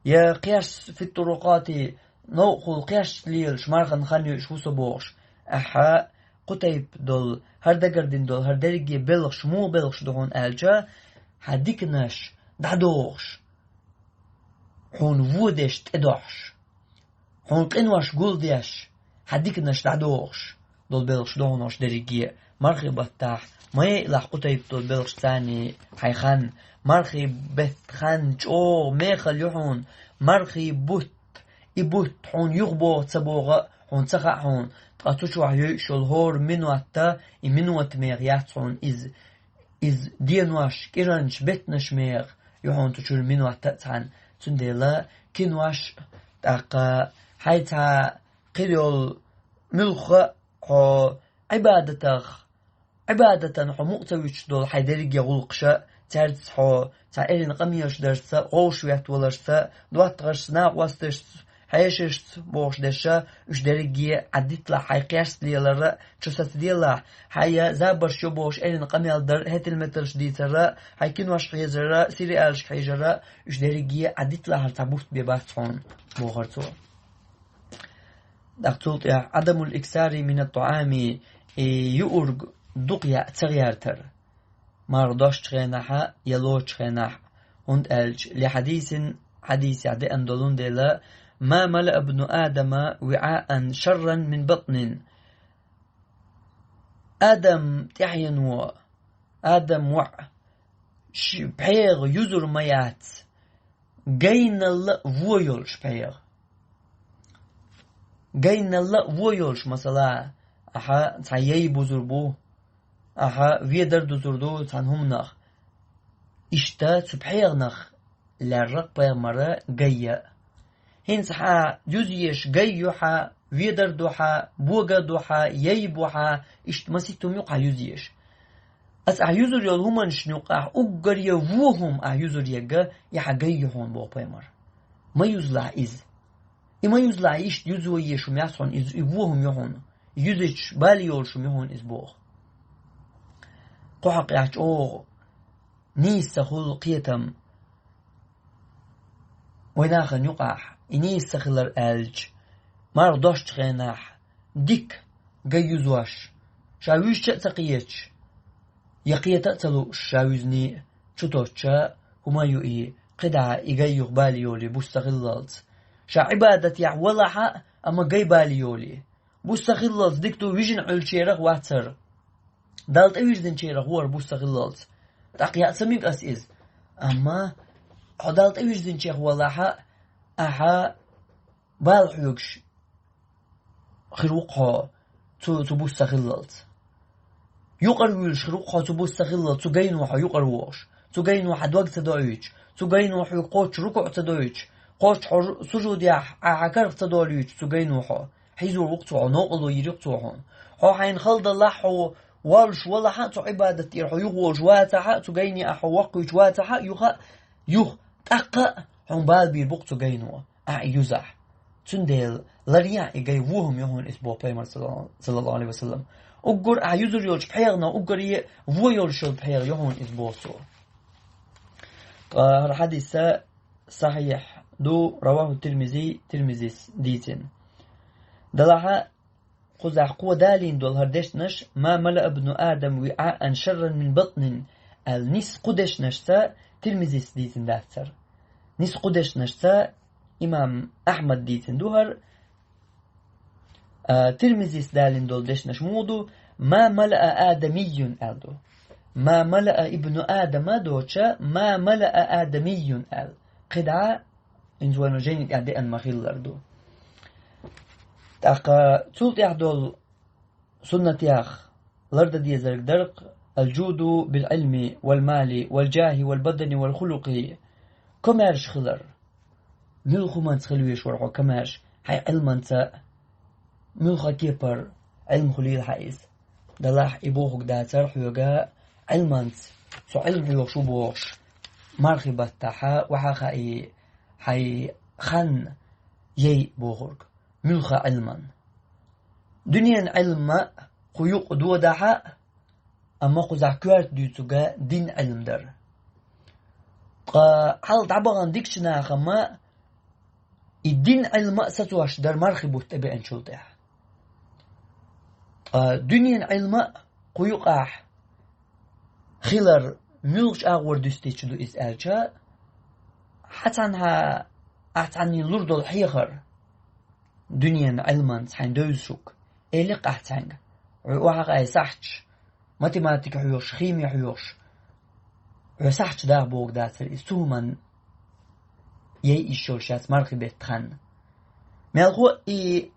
я кхерш, «фит-турукъати», новкъахула кхерчаш лелаш, мархана хан йойуш ву со бохуш, ахьа кху тайпа долу, хӀара дагардина долу, хӀара дерриге белхаш, муха белхаш ду хьуна аьлча, хьан диканаш дӀадохуш, хьуна вон деш тӀедохьуш, хьуна къинош гулдеш, хьан диканаш дӀадохуш долу белхаш ду хьуна уьш дерриге а. Мархи баттахь ма яйалахь кху тайпа долу белхаш царний хьайн хан. Мархи беттан хан чӀогӀа мехала ю хьуна. Мархи бутт, и бутт хьуна юхабогӀу ца богӀу а хьуна ца хаьа хьуна. Ткъа цу чохь йойуш йолу хӀора минот а, и минот меха яц хьуна иза. Иза денош, кӀиранаш, беттанаш меха ю хьуна цу чуьра минот а цхьаьна. Цундела кинош, тӀаккха хьайн цхьа кхин йолу муьлхха а хьо Ӏибадатах, Ӏибадатан хьо мукъа ца вуьтуш долу хьайн дерриге гӀуллакхаш а цаьрца хьо цхьа эрина къамелаш дарца, гӀовшветтаваларца, доттагӀашца, накъосташца, хьешашца бохуш дерш, уьш дерриге а диталахь хьайн кхерста лелар, чу сацаделахь, хьайн забарш чу бохуш эрина къамел дар, хӀетал-металш дийцар, хьайн кинош хьежар, сериалашка хьежар, уьш дерриге а диталахьара цхьа бутт бен бац хьуна, бохура цо. ТӀаккха цул тӀаьхьа عدم الإكثار من الطعام, и юург дукха яа ца гӀертар. МаргӀа дошчу хенахь а, я лоцучу хенахь а, хӀунда аьлча, لحديث, хьадисехь деана долун дела, ما ملأ ابن آدم وعاء شرا من بطن. Адам тӀаьхьено, Адам воӀ, ши пхьегӀа юзур ма яц, гайналла а вон йолуш пхьегӀа. Гайналла а вон йолуш, масала, ахьа цхьа яй бузур бу, ахьа ведар дузур ду цхьана хӀуманах. Иштта цу пхьегӀанах лаьрра-кх пайхамар гай яа. ХӀинца хьан юза еш гай ю хьан, ведар ду хьан, бога ду хьан, яй бу хьан, иштта масийтта хӀума ю-кх хьан юза еш. Аса ахьа юзур йолу хӀуманашна юкъахь уггаре вон хӀума ахьа юзур ерг, и хьан гай ю хьуна, боху пайхамар. Ма юзалахь иза. И ма юзалахь, иштта юзо еш хӀума яц хьуна иза, и вон хӀума ю хьуна. Юзачу бала йолуш хӀума ю хьуна иза, боху. Кху хьокъехь чӀогӀа нийса ца хуьлу кхетам вайн нахана юкъахь, и нийса ца хилар аьлча, марха дошчу хенахь дика гай юзош, ша вуьзча а ца кхеташ, я кхета а ца лууш, ша вуьзний а, чу тосча хӀума ю и, кхидӀа и гай юха бала йолий, буса ца хиллалц. Ша Ӏибадатехь валахь а, амма гай бала йолий. Буса ца хиллалц дика ду вижина Ӏуьллучарах вацара. Далла тӀевирзинчарах вара буса ца хиллалц. ТӀаккха яа ца мега аса иза. Амма хьо Далла тӀевирзинчех валахь а, ахьа бала хьоьгуш хир ву-кх хьо цу, цу буса ца хиллалц. Юкъара вуьйлуш хир ву-кх хьо цу буса ца хиллалц, цу гайно хьо юкъара вогӀуш. Цу гайно хьан дог ца доуьйтуш, цу гайно хьоьга кхоччуш рукуӀ ца доуьйтуш, кхоччуш хьо ру-, сужудехь Ӏа хьан карах ца долуьйтуш, цу гайно хьо. Хьийзор ву-кх цо хьо, новкъарло йийр ю-кх цо хьуна. Хьо хьайна хала далахь а, хьо воллуш валахь а, цу Ӏибадат тӀера хьо юхаволуш вацахь а, цу гайнех хьо воккхуьйтуш вацахь а, юха а, юха, тӀаккха а хьуна бала бийр бу-кх цу гайно, ахьа и юзахь. Цундела ларъян и гай вон хӀума ю хьуна иза, боху пайхамар, саллаллаху алейхи ва саллам. Уггар ахьа юзур йолчу пхьегӀанах уггаре а вон йолуш йолу пхьегӀа ю хьуна иза, боху цо. Ткъа хӀара хьадис сахьихь ду, раваху Тирмизи, Тирмизис дийцина. Делахь а, кхузахь кхо далийна долу хӀара дешнаш, «Ма мала ибну Адам виӀаан шарран мин батнин», аьлла, нисса кху дешнашца Тирмизис дийцина дац хӀара. Нисса кху дешнашца имам Ахьмад дийцина ду хӀара, а, Тирмизис далийна долу дешнаш муха ду, «Ма малаа адамийюн» аьлла ду. «Ма малаа ибну Адама» доцуш, «Ма малаа адамийюн» аьлла. КхидӀа, хӀинца вайна жайни тӀехь деана ма-хиллара ду. ТӀаккха цул тӀехь долу суннатех лардан дезарг дара-кх: «Алжуду бил Ӏилми, вал мали, вал джахи, вал бадани, вал хулукъи». Комаьрша хилар. Муьлха хӀуманца хила везаш вара хьо комаьрша, хьайн Ӏилманца а, муьлхха кепара Ӏилма хуьлийла хьан иза. Делахь и бохург дацара хьоьга Ӏилманца, со Ӏилма хьоьхуш ву бохуш, мархи баттахь ваха а хаий, хьайн хан яй бохург, муьлхха Ӏилман. Дуьненан Ӏилма кху юкъа додахь а, амма кхузахь коьрта дуьйцург дин Ӏилма дара. Ткъа хьал дӀабахана дикачу нахана и дин Ӏилма а сацош дара мархи бутт тӀебеанчул тӀаьхьа. Ткъа дуьненан Ӏилма а кху юкъахь хилар муьлхачу агӀор дуьстича ду иза аьлча, хьан цхьанхьа, ахь цхьаннийн лур долу хьехар дуьненан Ӏилманца хьайн девза шуьга, элира-кх ахь цхьаьнга: «Хьо охьа хаий сахьташ, математика хьоьхуш, хими хьоьхуш, хьо сахьташ даха бохург дацара иза, цу хӀуманна яй йиш йолуш яц мархи беттан хан». Мелхо а и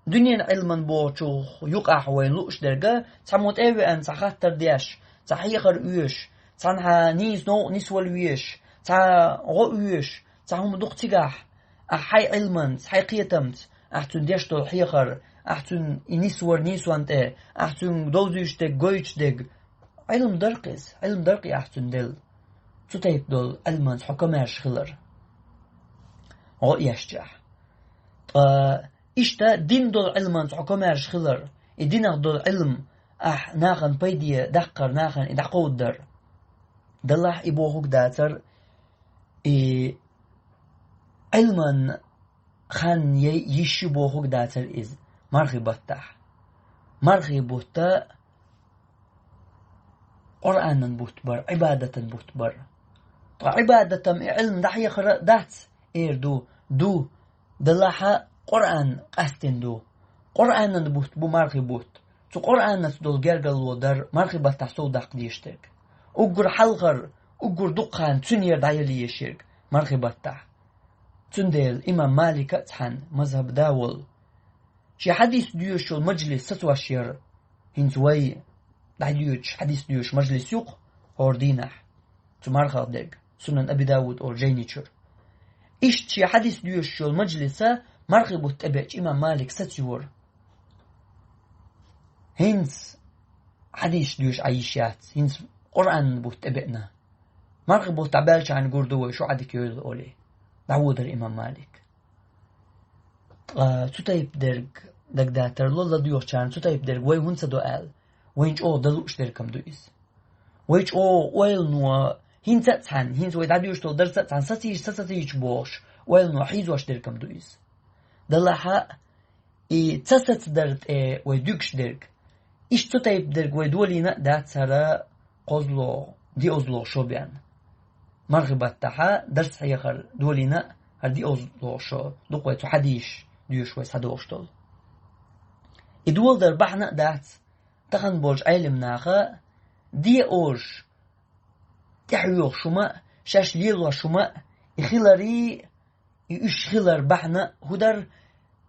дуьненан Ӏилман бохучух юкъахь вайна лууш дерг, цхьаммо тӀе а веана, цхьа хаттар деш, цхьа хьехар оьшуш, цхьанхьа нийса новкъа нисвала везаш, цхьа гӀо оьшуш, цхьа хӀума ду-кх цигахь, ахь хьайн Ӏилманца, хьайн кхетамца, ахь цуьнан деш долу хьехар, ахь цуьнан и нисвар нийсонна тӀе, ахь цуьнга довзуьйтуш дерг, гойтуш дерг. Ӏилма дара-кх иза, Ӏилма дара-кх и ахь цуьнан делла. цу тайпа долу Ӏилманца хьо комаьрша хилар. Гӏо эшчахь. Ткъа иштта дин долу Ӏилманца хьо комаьрша хилар, и динах долу Ӏилм ахь нахана пайде даккхар, нахана и дӀакховдадар. Даллахь и бохург дацар, и Ӏилман хан яй йиш ю бохург дацар иза, мархи баттахь. Мархи бутта Къуръанан бутт бара, Ӏибадатан бутт бара. Ткъа Ӏибадатам и Ӏилм дӀахьехара а дац, эр ду, ду, Даллахьа Къуръан къастина ду. Къуръанан бутт бу мархи бутт. Цу Къуръанаца долу гергарло дар мархи баттахь сов даккха дезаш дерг. Уггар хьалхар, уггар дукха хан цуьнера дӀаяла езаш ерг мархи баттахь. Цундела имам Малика а цхьаьна мазхаб да волу. Шен хьадис доьшуш йолу мажлис сацош яра, хӀинца вай дӀадоьдуш хьадис доьшуш мажлис ю-кх хӀора дийнахь, цу мархах дерг, Сунан Аби Давуд олу жайни чуьра. Иштта шен хьадис доьшуш йолу мажлиса мархи бутт тӀебеача имам Малик сацайора. ХӀинца хьадис доьшуш Ӏан йиш яц, хӀинца Къуръанан бутт тӀебеана. Мархи бутт дӀабаьлчахьана гур ду вай, шу Ӏадика йойла олий, дӀаводара имам Малик. Ткъа цу тайпа дерг дагадатарло, ладоьгӀучарна цу тайпа дерг вай хӀунда ца до аьлла, вайна чӀогӀа дан лууш дерг-м ду иза. Вай чӀогӀа ойлано хӀинца а цхьаьна, хӀинца вай дӀадоьшуш долу дарца а цхьаьна сацийча, ца сацийча бохуш, ойлано хьийзош дерг-м ду иза. Даллахьа, и ца сацадар тӀе вай дуьгуш дерг. Иштта цу тайпа дерг вай долийна а дац хӀара кхозлагӀа, диъазлагӀа шо бен. Мархи баттахьа дарс хьехар долийна а хӀара диъазлагӀа шо ду-кх вай цу хьадисаш доьшуш вай схьадогӀуш долу. И доладар бахьана а дац, тахана болчу Ӏелам наха де олуш, тӀехьоьхуш хӀума а, шаьш лелош хӀума а, и хиларий, и уьш хилар бахьана хӀун дара,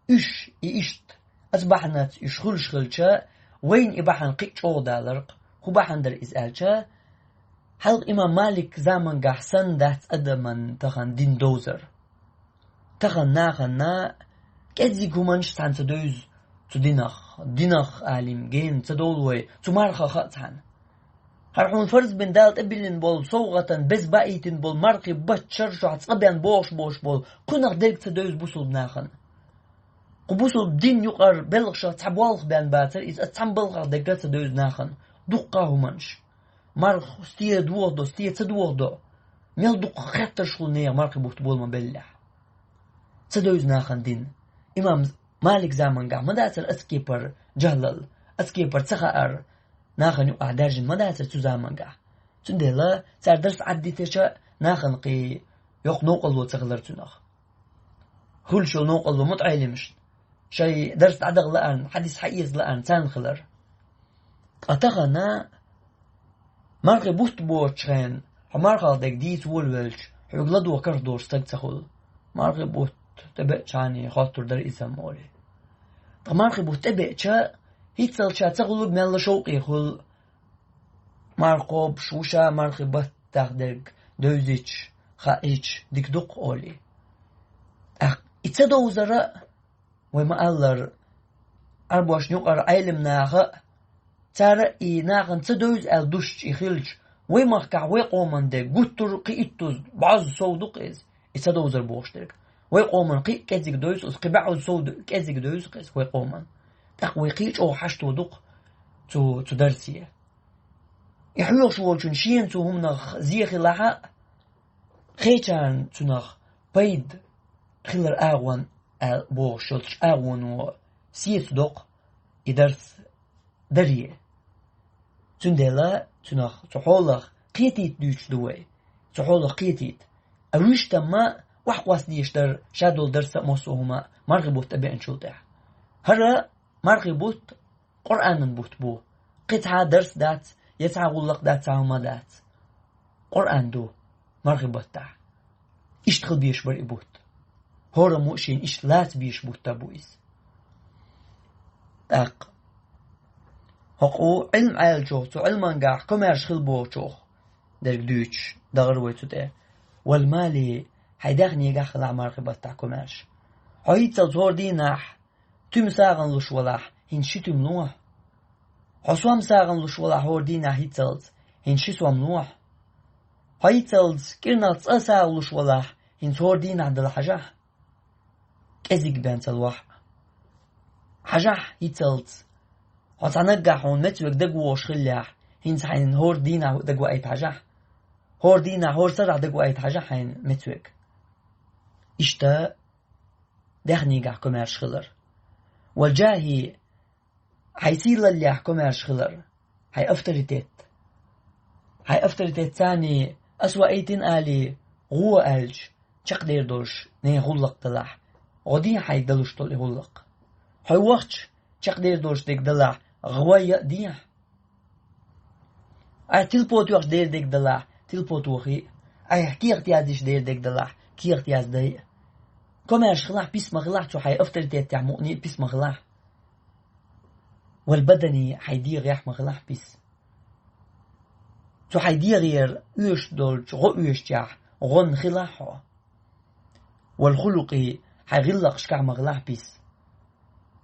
уьш, и иштта, аса бахьанаца уьш хуьлуш хилча, вайна и бахьана кхин а чӀогӀа далар-кх. ХӀун бахьана дара иза аьлча, хьалха имам Малик замангахь санна дац адаман тахана дин довзар. Тахана нахана кӀеззиг хӀуманаш цхьаьна ца девза цу динах, динах алим гена ца довла вай, цу мархах а цхьаьна. ХӀара хьуна фарз бина Дала тӀебиллина болу совгӀатан беза баийтина болу мархи баттахь шаршохь цкъа бен бохуш болуш болу кхунах дерг ца девза бусулба нахана. Кху бусулба дин юкъара белхашах цхьа болх бен бацара иза, аса цхьана балхах дерг а ца девза нахана. Дуккха а хӀуманаш. Марха сте дохадо, сте ца дохадо. Мел дукха хеттарш хуьлу нехан мархи бутт бола ма беллехь. Ца девза нахана дин. Имам Малик замангахь ма дацара аса кепара жахӀлал, аса кепара ца хаар, нахана юкъахь даьржина ма дацара цу замангахь. Цундела цара дарс Ӏаддитича нахана кхин йоккха новкъарло ца хилар цунах. Хуьлуш йолу новкъарло мутаӀелимашна, шайн дарс дӀадаха лаарна, хьадис хьаэца лаарна царна хилар. Ткъа тахана мархи бутт боцучу хенахь, хьо мархах дерг дийца волавелча, хьоьга ладогӀа карх долуш стаг ца хуьлу. Мархи бутт тӀебеачхьана хоттур дара иза-м олий. Ткъа мархи бутт тӀебеача, хӀинццалц ша ца хуьлург мелла шовкъе хуьлу. Марха кхобуш ву ша мархи баттахь дерг девзича, хаийча дика ду-кх олий. ТӀаккха и ца довзара а, вай ма-аллара, Ӏарбошна юкъара Ӏелам наха а, цара а и нахана ца девза аьлла дуьстича и хилча, вай махкахь вай къоман дерг гуттар а кхин иттаза, бӀозза сов ду-кх иза, и ца довзар бохуш дерг. Вай къоман кхин а кӀеззиг девза иза, кхин бӀозза сов ду-, кӀеззиг девза-кх иза вай къоман. ТӀаккха вай кхин а чӀогӀа хьашто ду-кх цу, цу дарсе. И хьоьхуш волчун шена цу хӀуманах зе хилахь а, кхечарна цунах пайда хилар агӀон аьлла бохуш йолчу агӀоно сецадоккху и дарс даре. Цундела цунах цу хьолах кхетийта дуьйцуш ду вай, цу хьолах кхетийта. А вуьштамма охьакъоста дезаш дара ша долу дарс а, массо а хӀума а мархи бутт тӀебеанчул тӀаьхьа. ХӀара мархи бутт Къуръанан бутт бу. Кхин цхьа дарс дац, я цхьа гӀуллакх дац, цхьа хӀума дац. Къуръан ду мархи баттахь. Иштта хила безаш бара и бутт. ХӀораммо а шена иштта лаца безаш бутт а бу иза. ТӀаккха хӀокху Ӏилма Ӏаьллачух, цу Ӏилмангахь комаьрша хила бохучух дерг дуьйцуш дахара вай цу тӀе. Вал мали, хьайн даьхнигахь хилахь мархи баттахь комаьрша. Хьо хӀинццалц хӀора дийнахь туьма сагӀина луш валахь, хӀинца ши туьма лохьа. Хьо сом сагӀина луш валахь хӀора дийнахь хӀинццалц, хӀинца ши сом лохьа. Хьо йицалц кӀирнах цкъа сагӀа луш валахь, хӀинца хӀора дийнахь дала хьажахь, кӀезиг бен ца лохь. Хьажахь йицалц. Хьо цхьа наггахь хьуна мецвег дагавогӀуш хиллехь, хӀинца хьайна хӀора дийнахь дагаваийта хьажахь. ХӀора дийнахь, хӀора сарахь дагаваийта хьажахь хьайна мецвег. Иштта даьхнигахь комаьрша хилар. Вал джахӀи, хьай сийлаллехь комаьрша хилар, хьай авторитет. Хьай авторитет царний ас ваийтина алий, гӀо аьлча, чакхдер долуш ненан гӀуллакх далахь, гӀо дийхьа хьайга далуш долу и гӀуллакх. Хьой вахча, чакхдер долуш дерг далахь, гӀой а дийхьа. Айхьа тилпот йохуш дер дерг далахь, тилпот вохий а. Айхьа кехат яздеш дер дерг далахь, кехат яздай а. Комаьрша хилахь, пис ма хилахь, цу хьай авторитетехь мукъаний а пис ма хилахь. Вал бадани, хьай дегӀехь ма хилахь пис. Цу хьай дегӀера оьшуш долчу гӀо оьшучехь гӀонна хилахь хьо. Вал хулукъи, хьай гӀиллакхашкахь ма хилахь пис.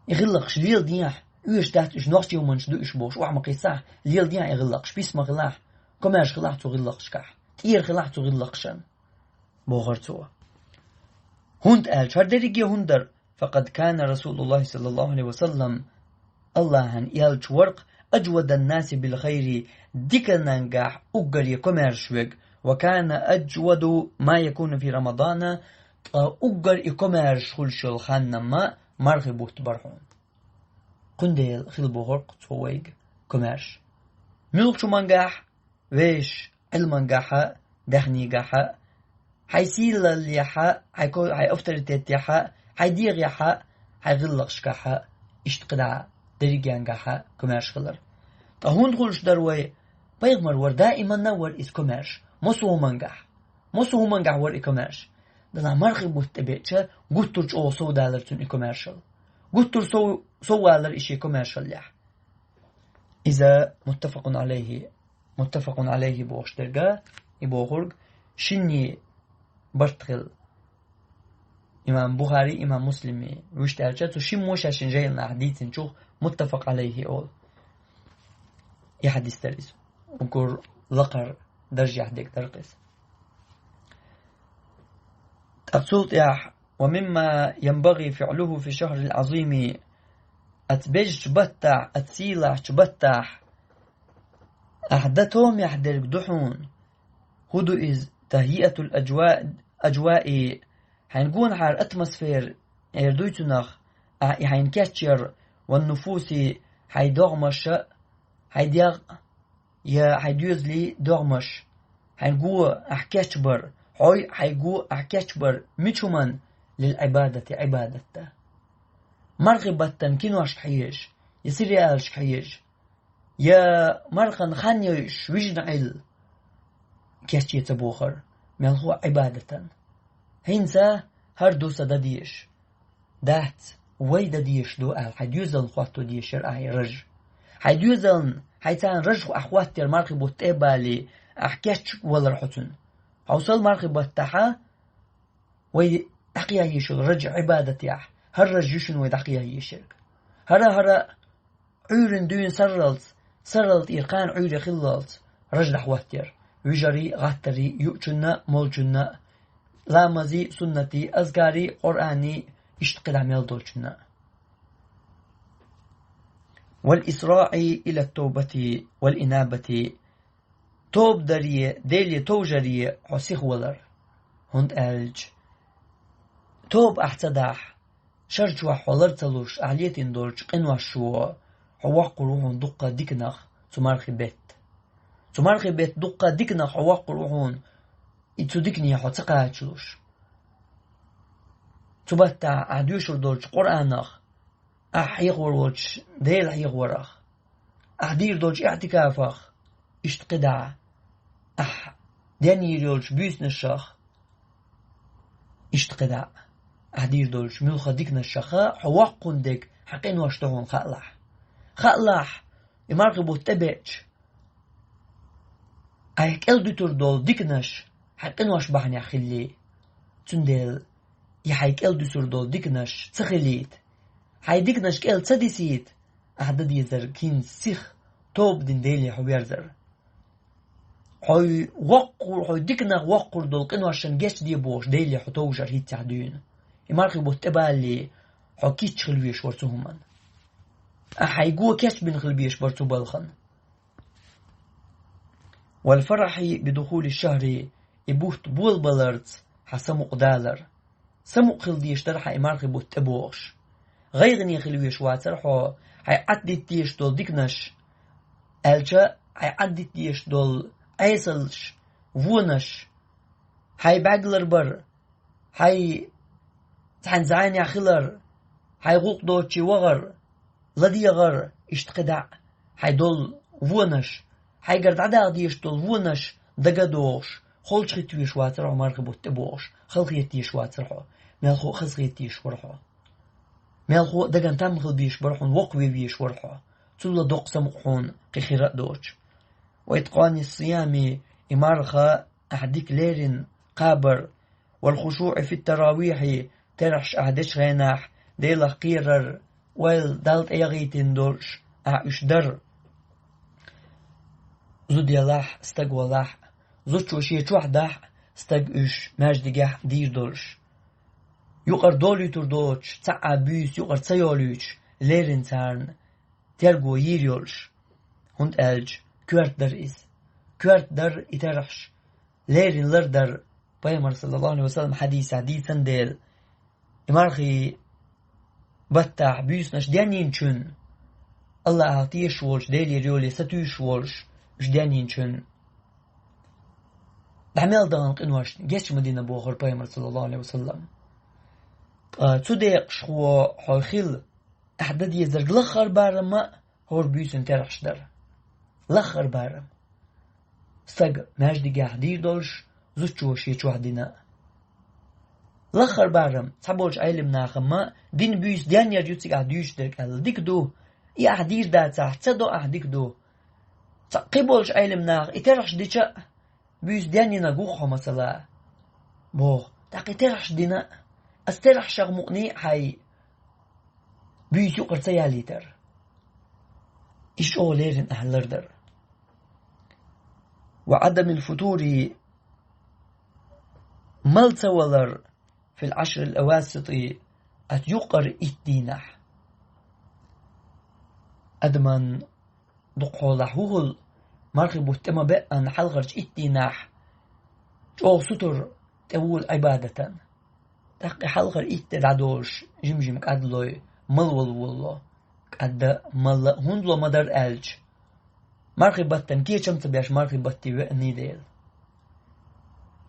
И гӀиллакхаш леладехьа, оьшуш дац уьш нохчийн хӀуманаш ду уьш бохуш, охьа ма кхиссахь, леладехьа и гӀиллакхаш, пис ма хилахь, комаьрша хилахь цу гӀиллакхашкахь, тӀера хилахь цу гӀиллакхашна, бохура цо. ХӀунда аьлча хӀара дерриге хӀунда дара, فقد كان رسول الله صلى الله عليه وسلم, Аллахьан элча вара-кх, أجود الناس بالخير, диканангахь уггаре комаьрша верг, وكان أجود ما يكون في رمضان, ткъа уггар и комаьрша хуьлуш йолу хан-м мархи бутт бара хьуна. Кхундела хила бохура-кх цо вайга комаьрша. Муьлххачу хӀумангахь, вешан Ӏилмангахь а, даьхнигахь а, хьай сийлаллехь а, хьай ко-, хьай авторитетехь а, хьай дегӀехь а, хьай гӀиллакхашкахь а, иштта кхидӀа дерригенгахь а комаьрша хилар. Ткъа хӀунда хуьлуш дара вай? Пайхамар вара, даиманна а вара иза комаьрша, массо а хӀумангахь. Массо а хӀумангахь вара и комаьрша. Делахь мархи бутт тӀебеача, гуттар а чӀогӀа совдалара цуьнан и комаьршалла. Гуттар а сов-, соввалара и шен комаьршаллехь. Иза متفق عليه, متفق عليه бохуш дерг, и бохург шинний барт хилла. Имам Бухари, имам Муслими, вуьшта аьлча, цу шиммо шаьшшинна жайнахь дийцинчух متفق عليه олу. И хьадис дара иза. Уггар лакхара даржехь дерг дара-кх иза. ТӀаккха цул тӀаьхьа, ومما ينبغي فعله في الشهر العظيم, оцу бежачу баттахь, оцу сийлахьчу баттахь, ахь дан томехь дерг ду хьуна, хӀун ду иза, تهيئة الأجواء, أجواء, хьайн гонахьара атмосфера, эр дуй цунах, ахь и хьайн кечъяр, والنفوس, хьайн догӀмаш а, хьайн дегӀ а, я хьайн доьзалийн догӀмаш, хьайн го ахь кечбар, хьой а, хьайн го ахь кечбар, мича хӀуманна, للعبادة, Ӏибадат дан. Мархи баттана киношка хьежа, я сериалашка хьежа, я мархана хан йойуш, вижина Ӏилла, кечъе ца бохар, мелхо а Ӏибадатан. ХӀинца хӀара ду сан дан дезаш. Дац, вай дан дезаш ду аьлла, хьайн доьзална хӀотто дезаш яра ахь и раж. Хьайн доьзална, хьайн царна раж ахь хӀоттаяр мархи бутт тӀе а балий, ахь кечвалар хьо цунна. Хьовсал мархи баттахь, вай дӀакхехьа йиш йолу раж Ӏибадатехь, хӀара раж ю шуна вай дӀакхехьа йиш ерг. ХӀара, хӀара Ӏуьйранна дуьйна сарралц, сарралц тӀера кхана Ӏуьйре хиллалц, раж дӀахӀоттаяр, вижарий, гӀаттарий, юучунна а, молчунна а, ламазий, суннатий, азкарий, Къуръаний, иштта кхидӀа мел долчунна а. والإسراع إلى التوبة والإنابة, тоба даре, Деле товжаре хьо сихвалар. ХӀунда аьлча тоба ахь ца дахь, шар чохь хьо лар ца луш, ахь летийна долчу къиношо хьо воккхур ву хьуна дуккха диканах цу мархи бетта. Цу мархи бетта дуккха диканах хьо воккхур ву хьуна, и цу дикане хьо ца кхачалуш. Цу баттахь ахь доьшур долчу Къуръанах, ахь хьехавар волчу Дела хьехаварах, ахь дийр долчу иӀтикафах, иштта кхидӀа, ахь денйийр йолчу буьйсанашах, иштта кхидӀа, ахь дийр долчу муьлхха диканашаха хьо воккхун дерг хьан къинош ду хьуна хаалахь. Хаалахь, и мархи бутт тӀебеача, хьайн кӀел дуьтур долу диканаш хьайн къинош бахьанехь хиллий. Цундела и хьайн кӀел дуьсур долу диканаш ца хилийта, хьайн диканаш кӀел ца дисийта, ахь дан дезарг хӀинца сиха тоба дина Деле хьо верзар. хьо воккхур, хьо диканах воккхур долу къиношна гечде бохуш, Деле хьо товжар хӀинццехь дуьйна. И мархи бутт тӀебалале, хьо кийча хила везаш вара цу хӀуманна. Ахьа хьайн го кечбина хила безаш бара цу балхана. «Вал фарахьи би духули шахри», и бутт болабаларца хьан самукъадалар. Самукъа хила дезаш дара хьан и мархи бутт тӀебогӀуш. ГӀайгӀане хила везаш вацара хьо, хьайн Ӏаддита дезаш долу диканаш, аьлча, хьайн Ӏаддита дезаш долу Ӏесалш, вонаш, хьайн бӀаьглар бар, хьайн цхьаьна зӀенехь хилар, хьайн гӀуллакх доцучу вахар, ладегӀар, иштта кхидӀа а, хьайн долу вонаш, хьайгара дӀадаха дезаш долу вонаш дага а дохуш, холчахӀитта везаш вацара хьо мархи бутт тӀебогӀуш, халахета дезаш вацара хьо, мелхо а хазахета дезаш вара хьо. Мелхо а дагна там хила безаш бара хьуна, воккхаве везаш вара хьо. Цул а доккха самукъа хьуна кхин хир а доцуш. «Ва итӀкъани ссиями», и марха ахьа дика леррина кхабар, «вал хушуӀи фит таравихьи», терахьаш ахьа дечу хенахь Делах кхерар, ойла Далла тӀеяхийтина долуш ахьа уьш дар. Зуда ялахь, стаг валахь, зудчо шен чохь дахь, стаг уьш маьждигехь дийр долуш. Юкъара долуьйтур доцуш, цхьа а буьйса юкъара ца йолуьйтуш, леррина царна терго йийр йолуш. ХӀунда аьлча коьрта дара иза. Коьрта дара и терахьаш, леррина лар дара, пайхамар, саллаллаху Ӏалайхи ва саллам, хьадисехь дийцина дела. И мархи баттахь буьйсанаш денйинчун, Аллахьах тешаш волуш, Делера йоле сатуьйсуш волуш, уьш денйинчун, дӀа мел дахана къиношна геч ма дина бохура пайхамар, саллаллаху Ӏалайхи ва саллам. Ткъа цу декъашхо хьо хила, ахьа дан дезарг лаххара барам а хӀора буьйсанан терахьаш дара. Лаххара барам. Стаг маьждигехь дийр долуш, зудчо шен чохь дина а. Лаххара барам, цхьаболчу Ӏелам наха ма дина буьйса денъяр ю цигахь дуьйцуш дерг аьлла. Дика ду, и ахьа дийр дацахь, ца до ахьа дика ду. Цхьа кхиболчу Ӏелам наха и терахьаш дича а, буьйса денйинарг ву-кх хьо, масала, боху. ТӀаккха и терахьаш дина а, аса терахьашах мукъане а хьайн буьйса юкъара ца ялийтар. Иза чӀогӀа леррина ахьа лардар. «Ва Ӏадамил футури», мала ца валар, «фил Ӏашрил авасити», оцу юкъара итт дийнахь. Адаман дукха хьолахь вухул, мархи бутт тӀе ма беъана хьалхарчу итт дийнахь чӀогӀа сутур тӀевула Ӏибадатан. ТӀаккха и хьалхара итт де дӀадолуш, жим-жим кӀадлой, мала вала волало. КӀадда а, мала а хӀунда ло ма дара аьлча, мархи баттана кечам ца беш, мархи батте веаний дела.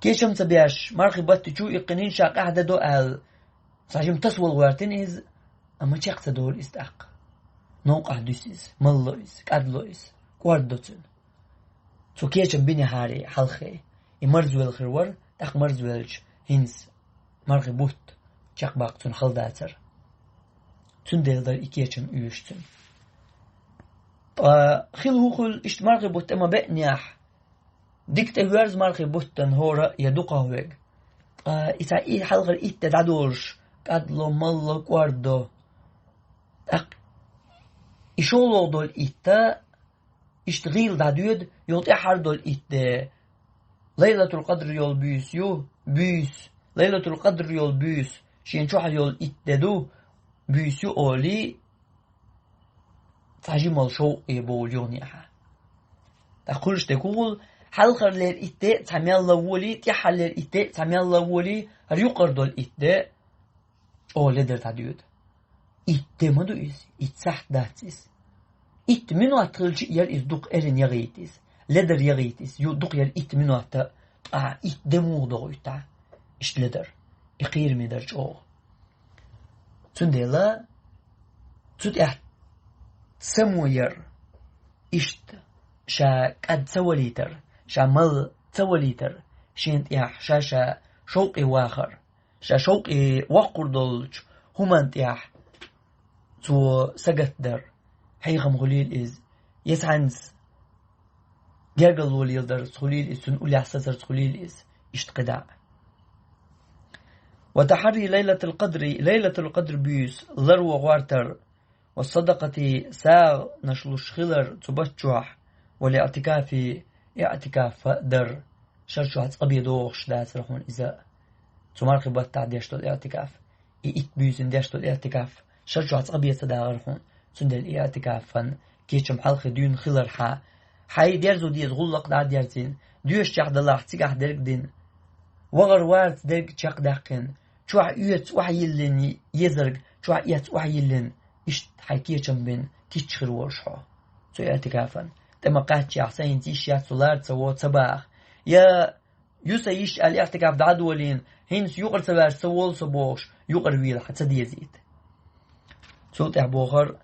Кечам ца беш, мархи батте чу иккхинийн ша къаьхьа де до аьлла, цхьа жима тасавала гӀоьртина иза, амма чекх ца долу иза тӀаккха. Новкъахь дуьсу иза, мала ло иза, кӀадло иза, кӀордадо цуьнан. Цо кечам бинехьара хьалххе, и марзвелла хир вара, тӀаккха марзвелча, хӀинца мархи бутт чекхбаккха цунна хала дацара. Цундела дара и кечам оьшуш цуьнан. Ткъа хила хӀун хуьлу иштта мархи бутт тӀе ма беънехь, дика тӀе воьрза мархи буттан хӀора а я дукхахверг. Ткъа и цхьа и хьалхара итт де дӀадолуш, кӀадло, мала ло, кӀордадо. ТӀаккха и шолгӀа долу итт а, иштта гӀийла дӀадоьду, юха тӀаьххьара долу итт де. Лайлатул-Къадр йолу буьйса ю, буьйса. Лайлатул-Къадр йолу буьйса шен чохь йолу итт де ду, буьйса ю олий, цхьа жималла шовкъе бовлу юханехьа. ТӀаккха хуьлуш дерг хӀун хуьлу, хьалхарлера итт де цхьа мелла волий, тӀаьххьарлера итт де цхьа мелла волий, хӀара юкъара долу итт де чӀогӀа ледар дӀадоьду. Итт де ма ду иза, итт сахьт дац иза. Итт минот хилча а яра иза дукха эрна яхийта иза, ледар яхийта иза, ю дукха яра итт минот а, ткъа итт де муха дохуьйту? Иштта ледар, и кхераме дара чӀогӀа. Цундела цу тӀехь само яр, иштта ша кӀад ца валийтар, ша мал ца валийтар, шен тӀехь ша-ша шовкъе вахар, ша шовкъе воккхур долчу хӀуманна тӀехь цо сагатдар, хьехам хуьлийла иза, я цхьаьнца гергарло леладарца хуьлийла иза, цуьнан уллехь сацарца хуьлийла иза, иштта кхидӀа а. Ва тахьарри лайлатал къадри, лайлатал къадр буьйса ларво гӀортар, ва садакъати, сагӀанаш луш хилар цу бутт чохь, вал иътикафи, иӀтикаф дар шар чохь цкъа бе догӀуш дацара хьуна иза. Цу мархи баттахь деш долу иӀтикаф, и итт буьйсанна деш долу иӀтикаф шар чохь цкъа бе ца дагӀара хьуна, цундела иӀтикафан кечам хьалхе дуьйна хилархьа, хьайн дерзо деза гӀуллакх дӀа а дерзийна, доьшучохь далахь цигахь дерг а дина, вахар-варца дерг а чекхдаьккхина, чохь оьцу охьайиллина езарг, чохь эцу охьайиллина, иштта хьайн кечам бина кийча хир волуш хьо цу иӀтикафан. ТӀе ма кхаччехь, сан хӀинца йиш яц, со лара ца во, ца баха. Я ю сан йиш аьлла иӀтикаф дӀадолийна, хӀинца юкъара ца ваьлча ца волу со бохуш, юкъара вийлахь ца дезийта. Цул тӀаьхьа бохура: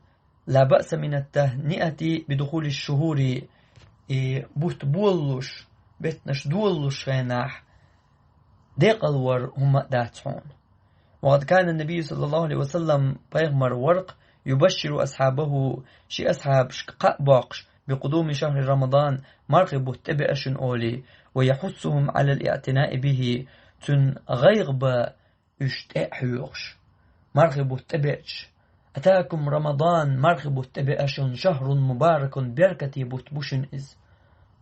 «لا بأس من التهنئة بدخول الشهور», и бутт болалуш, беттанаш долалуш хенахь, декъал вар хӀумма а дац хьуна. «وقد كان النبي صلى الله عليه وسلم», пайхамар вара-кх, «يبشر أصحابه», шен асхьабашка кхаъ боккхуш, «بقدوم شهر رمضان», мархи бутт тӀебеа шуна олий, «ويحثهم على الاعتناء به», цуьнан гӀайгӀа бан уьш тӀе а хьоьхуш. Мархи бутт тӀебеача: «أتاكم رمضان», мархи бутт тӀебеа шуна, «شهر مبارك», беркате бутт бу шуна иза,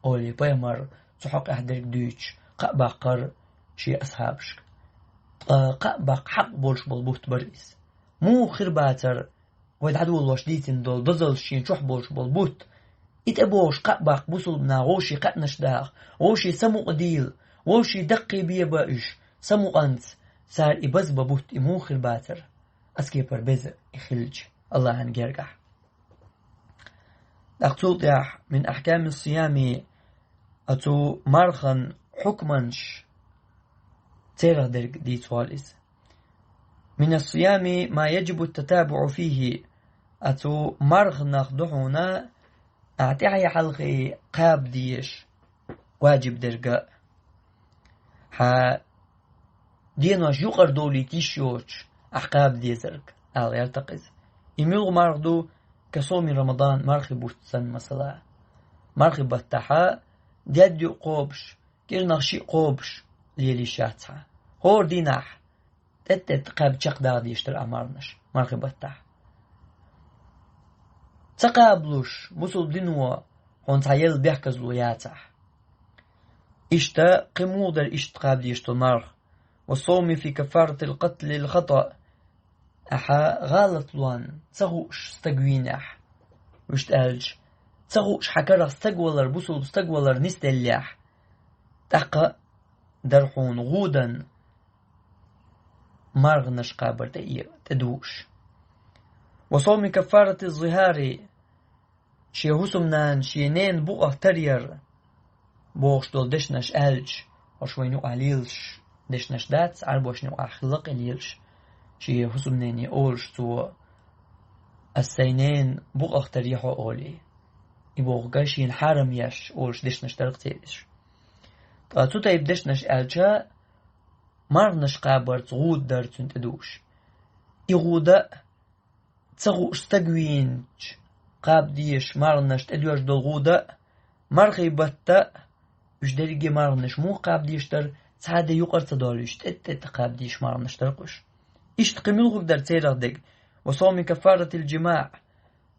олий, пайхамар цу хьокъехь дерг дуьйцуш кхаъ баккхара шен асхьабашка. Ткъа кхаъ баккха хьакъ болуш болу бутт бара иза. Муха хир бацара вай дӀадолош дийцина долу дозаллаш шен чохь болуш болу бутт? И тӀебогӀуш кхаъ баккха бусулба нах вовшийн кхаьънаш даха, вовшийн самукъа дийла, вовшийн даккхий беба уьш, самукъанца цара и базбан бутт и муха хир бацара, ас кепара беза и хилча, Аллахьан гергахь. ТӀаккха цул тӀаьхьа: «من أحكام الصيام», оцу мархан хьукманаш, церах дерг дийца волу иза. «من الصيام ما يجب التتابع فيه», оцу марханах ду хьуна ахьа тӀаьхье хьалхе кхаба дезаш ваджиб дерг а, хьан денош юкъара довлийта йиш йоцуш, ахьа кхаба дезарг, ала гӀертакх иза. И муьлха марха ду? «كصوم رمضان», мархи бутт санна, масала. Мархи баттахьа дедда юкъ кхобуш, кӀирнах шиъ кхобуш лела йиш яц хьан. ХӀора дийнахь тӀе-тӀе кхаьбна чекхдала дезаш дара ахьа марханаш, мархи баттахь. Ца кхабалуш, бусулба дино хьуна цхьа елла бехказло яцахь. Иштта кхин муха дара иштта кхаба дезаш долу марха: «والصوم في كفارة القتل الخطأ». Ахьа гӀалатлонна ца хууш стаг вийнехь, вуьшта аьлча, ца хууш хьан карах стаг валар, бусулба стаг валар нисделлехь, тӀаккха дара хьуна гӀудан марханаш кхабар тӀе, тӀедууш. «وصوم كفارة الظهار», шен хӀусамнана, шен ненан букъах таръяр бохуш долу дешнаш аьлча, хӀорш вайна юкъахь лелаш дешнаш дац, Ӏарбошна юкъахь хилла-кх и лелаш, шен хӀусамнене олуш цо: «Ас сайн ненан букъах таръя хьо», олий. И бохург шена хьарам еш олуш дешнаш дара-кх церан уьш. Ткъа цу тайпа дешнаш аьлча, марханаш кхабарца гӀуда дара цуьнан тӀедууш. И гӀуда а, ца хууш стаг вийначу кхаба дезаш марханаш тӀедоьжна долу гӀуда а, мархи батта а, уьш дерриге марханаш муха кхаба дезаш дара, цхьа а де юкъара ца долуьйтуш, тӀе-тӀе кхаба дезаш марханаш дара-кх уьш. Иштта кхин муьлхарг дара церах дерг: «وصوم كفارة الجماع»,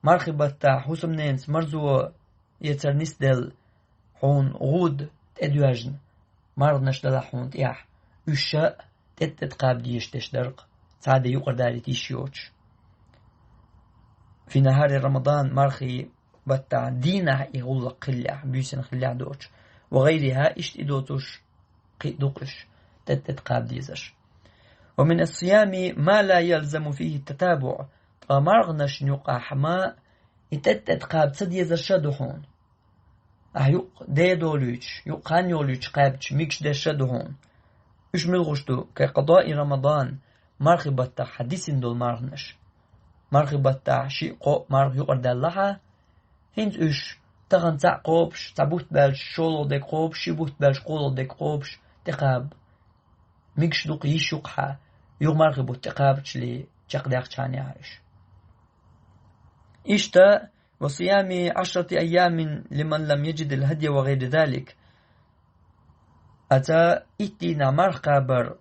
мархи баттахь хӀусамненца марзо эцар нисделла, хьуна гӀуда тӀедоьжна, марханаш далахь хьуна тӀехь, уьш а тӀе-тӀе кхаба дезаш дерш дара-кх, цхьа а де юкъара далийта йиш йоцуш. «في نهار رمضان», мархи баттахь дийнахь и гӀуллакх хиллехь, буьйсанна хиллехь доцуш. «وغيرها», иштта и доцуш кхин а ду-кх уьш, тӀе-тӀе кхаба дезарш. «ومن الصيام ما لا يلزم فيه التتابع», ткъа марханашна юкъахь ма и тӀе-тӀе кхаба ца дезарш а ду хьуна. Ахьа юкъ де долуьйтуш, юкъ хан йолуьйтуш кхаьбча мегаш дерш а ду хьуна. Уьш муьлхаш ду? «كقضاء رمضان», мархи баттахь хьан дисина долу марханаш. Мархи баттахь шиъ-кхоъ марха юкъара даьлла хьан, хӀинца уьш тахана цхьаъ кхобуш, цхьа бутт баьлча шолгӀа дерг кхобуш, ши бутт баьлча кхоалгӀа дерг кхобуш, тӀекхаба. Мегаш ду-кх, йиш ю-кх хьан, юха мархи бутт тӀекхабачале чекхдаьккхачарна яхьа уьш. Иштта: «وصيام عشرة أيام لمن لم يجد الهدي وغير ذلك». Аса итт дийнахь марха кхабар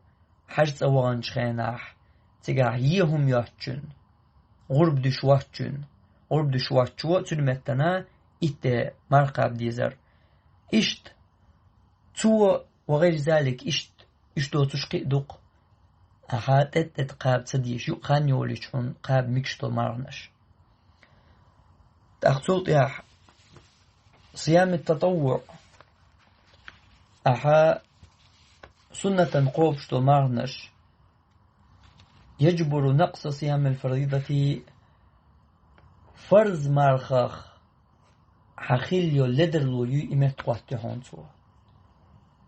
хьаьжцӀа ваханчу хенахь, цигахь е хӀума йоцучунна, гӀурба дуьш воцучунна, гӀурба дуьш воцучо цуьнан меттана итт де марха кхаба дезар. Иштта цо ва гӀайри залик, иштта, иштта доцуш кхин а ду-кх. Ахьа тӀе-тӀе кхаба ца дезаш, юкъ хан йолийча хьуна кхаба мегаш долу марханаш. ТӀаккха цул тӀаьхьа сиями татаввуӀ, ахьа суннатан кхобуш долу марханаш, яджбуру накъса сиямил фаридати, фарз мархах хьан хилла йолу ледарло юй и меттахӀоттайо хьуна цо.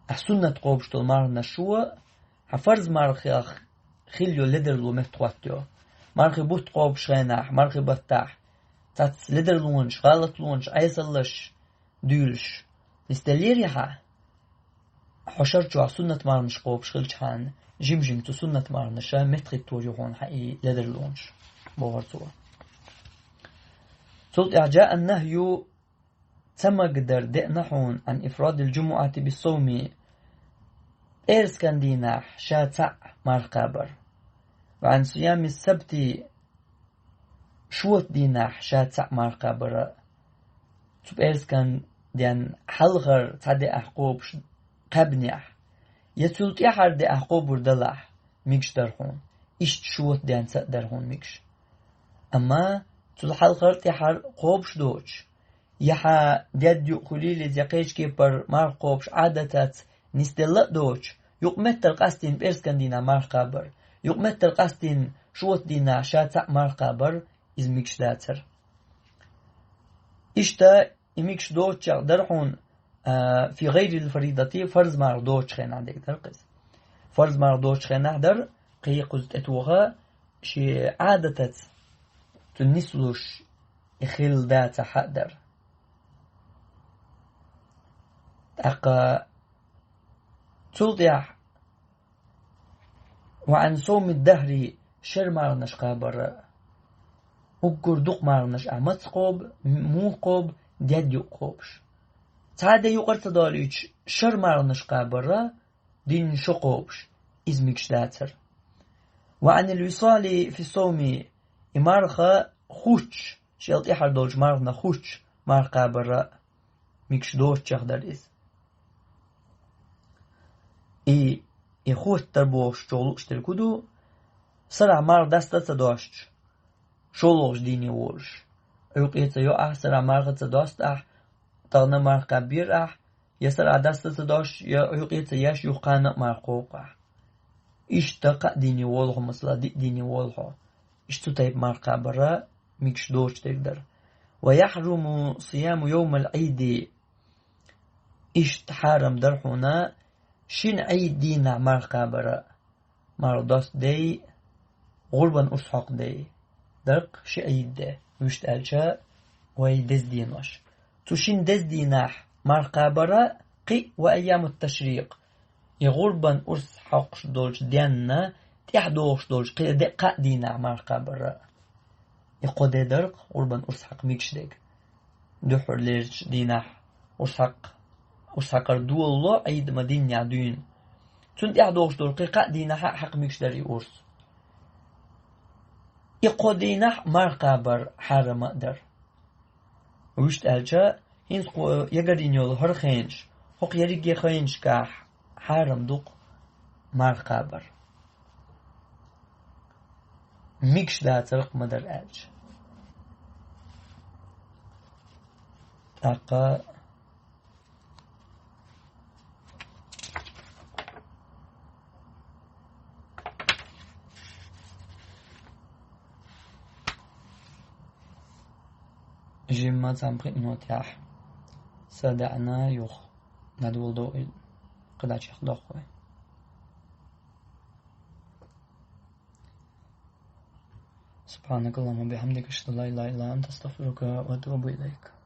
Ахьа суннат кхобуш долу марханаш шу, хьан фарз мархах хилла йолу ледарло меттахӀоттайо. Мархи бутт кхобуш хенахь, мархи баттахь, цхьацца ледарлонаш, гӀалатлонаш, Ӏесаллаш дуьйлуш нисделлера хьан, хьо шар чохь суннат марханаш кхобуш хилчахьана, жим-жим цу суннат марханаша меттахӀитто ю хьуна хьан и ледарлонаш, бохура цо. Цул тӀаьхьа жаа ан-нахью, ца магадар деана хьуна, ан ифрадил джумуӀати биссовми, пӀераскан дийнахь ша цхьаъ марха кхабар. Ва ан сиями сабти, шота дийнахь ша цхьаъ марха кхабар а. Цу пӀераскан денна хьалхара цхьа де ахь кхобуш кхаьбнехь, я цул тӀаьхьара де ахь кхобур далахь, мегаш дара хьуна. Иштта шота денна ца а дара хьуна мегаш. Амма цул хьалхара, тӀаьхьара кхобуш доцуш, я хьан дед юкъ хуьлийла иза, я кхечу кепара марха кхобуш Ӏадатаца нисделла а доцуш, юкъаметтара къастийна пӀераскан дийнахь марха кхабар, юкъаметтара къастийна шота дийнахь ша цхьаъ марха кхабар, иза мегаш дацара. Иштта и мегаш доцучех дара хьуна, а, фи гӀайрил фаридати, фарз марха доцучу хенахь дерг дара-кх иза. Фарз марха доцучу хенахь дара, кхин кхуза тӀетоха, шен Ӏадатаца цу нислуш и хилла дацахь а дара. ТӀаккха цул тӀаьхьа ва ан совми дахьри, шер марханаш кхабар а. Уггар дукха марханаш ахь маца кхобу, муха кхобу, дед юкъа кхобуш. Цхьа а де юкъара ца долуьйтуш, шер марханаш кхабар а, дийнна шо кхобуш, иза мегаш дацара. Ва анил висали фи совми, и марха хуттуш, шел тӀаьхьара долчу марханах хуттуш, марха кхабар а, мегаш доцучех дара иза. И, и хоттар бохуш чӀогӀа лууш дерг хӀун ду, сарахь марха даста а ца достуш, шолгӀачу дийне волуш. Ӏуьйкъе ца йо ахь, сарахь марха ца досту ахь, тахана марха кхаьббера ахь, я сарахь даста а ца достуш, я Ӏуьйкъе ца еш, юха кхана а марха кхобу ахь. Иштта кхаа дийне волу хьо, масала, диъ дийне волу хьо. Иштта цу тайпа марха кхабар а мегаш доцуш дерг дара. Ва яхьруму сияму йовмал Ӏийди. Иштта хьарам дара хьуна шина Ӏийд дийнахь марха кхабар а. Марха досту де, гӀурбан урс хьокху де, дара-кх ши Ӏийд де, вуьшта аьлча, вай деза денош. Цу шина деза дийнахь марха кхабар а, кхин а ва айямут ташрикъ, и гӀурбан урс хьокхуш долчу денна тӀаьхьа догӀуш долчу кхин а де, кхаа дийнахь марха кхабар а. И кхо де дара-кх гӀурбан урс хьакха мегаш дерг. Дуьххьарлерчу дийнахь урс хьакха, урс хьакхар долало, Ӏийд ма-диннехь дуьйна. Цунна тӀаьхьа догӀуш долу кхин кхаа дийнахь а хьакха мегаш дара и урс. И кхо дийнахь марха кхабар хьарам а дара. Вуьшта аьлча, хӀинца кхо ягарйина йолу хӀара хенаш, хӀокху ерриге хенашкахь хьарам ду-кх марха кхабар. Мегаш дацара-кх ма-дарра аьлча. ТӀаккха жимма цхьаьна пхиъ минот яхь са даьӀна юха. Над волу до кхидӀа чекхдоккху вай. سبحانك اللهم وبحمدك، أشهد أن لا إله إلا أنت، أستغفرك وأتوب إليك.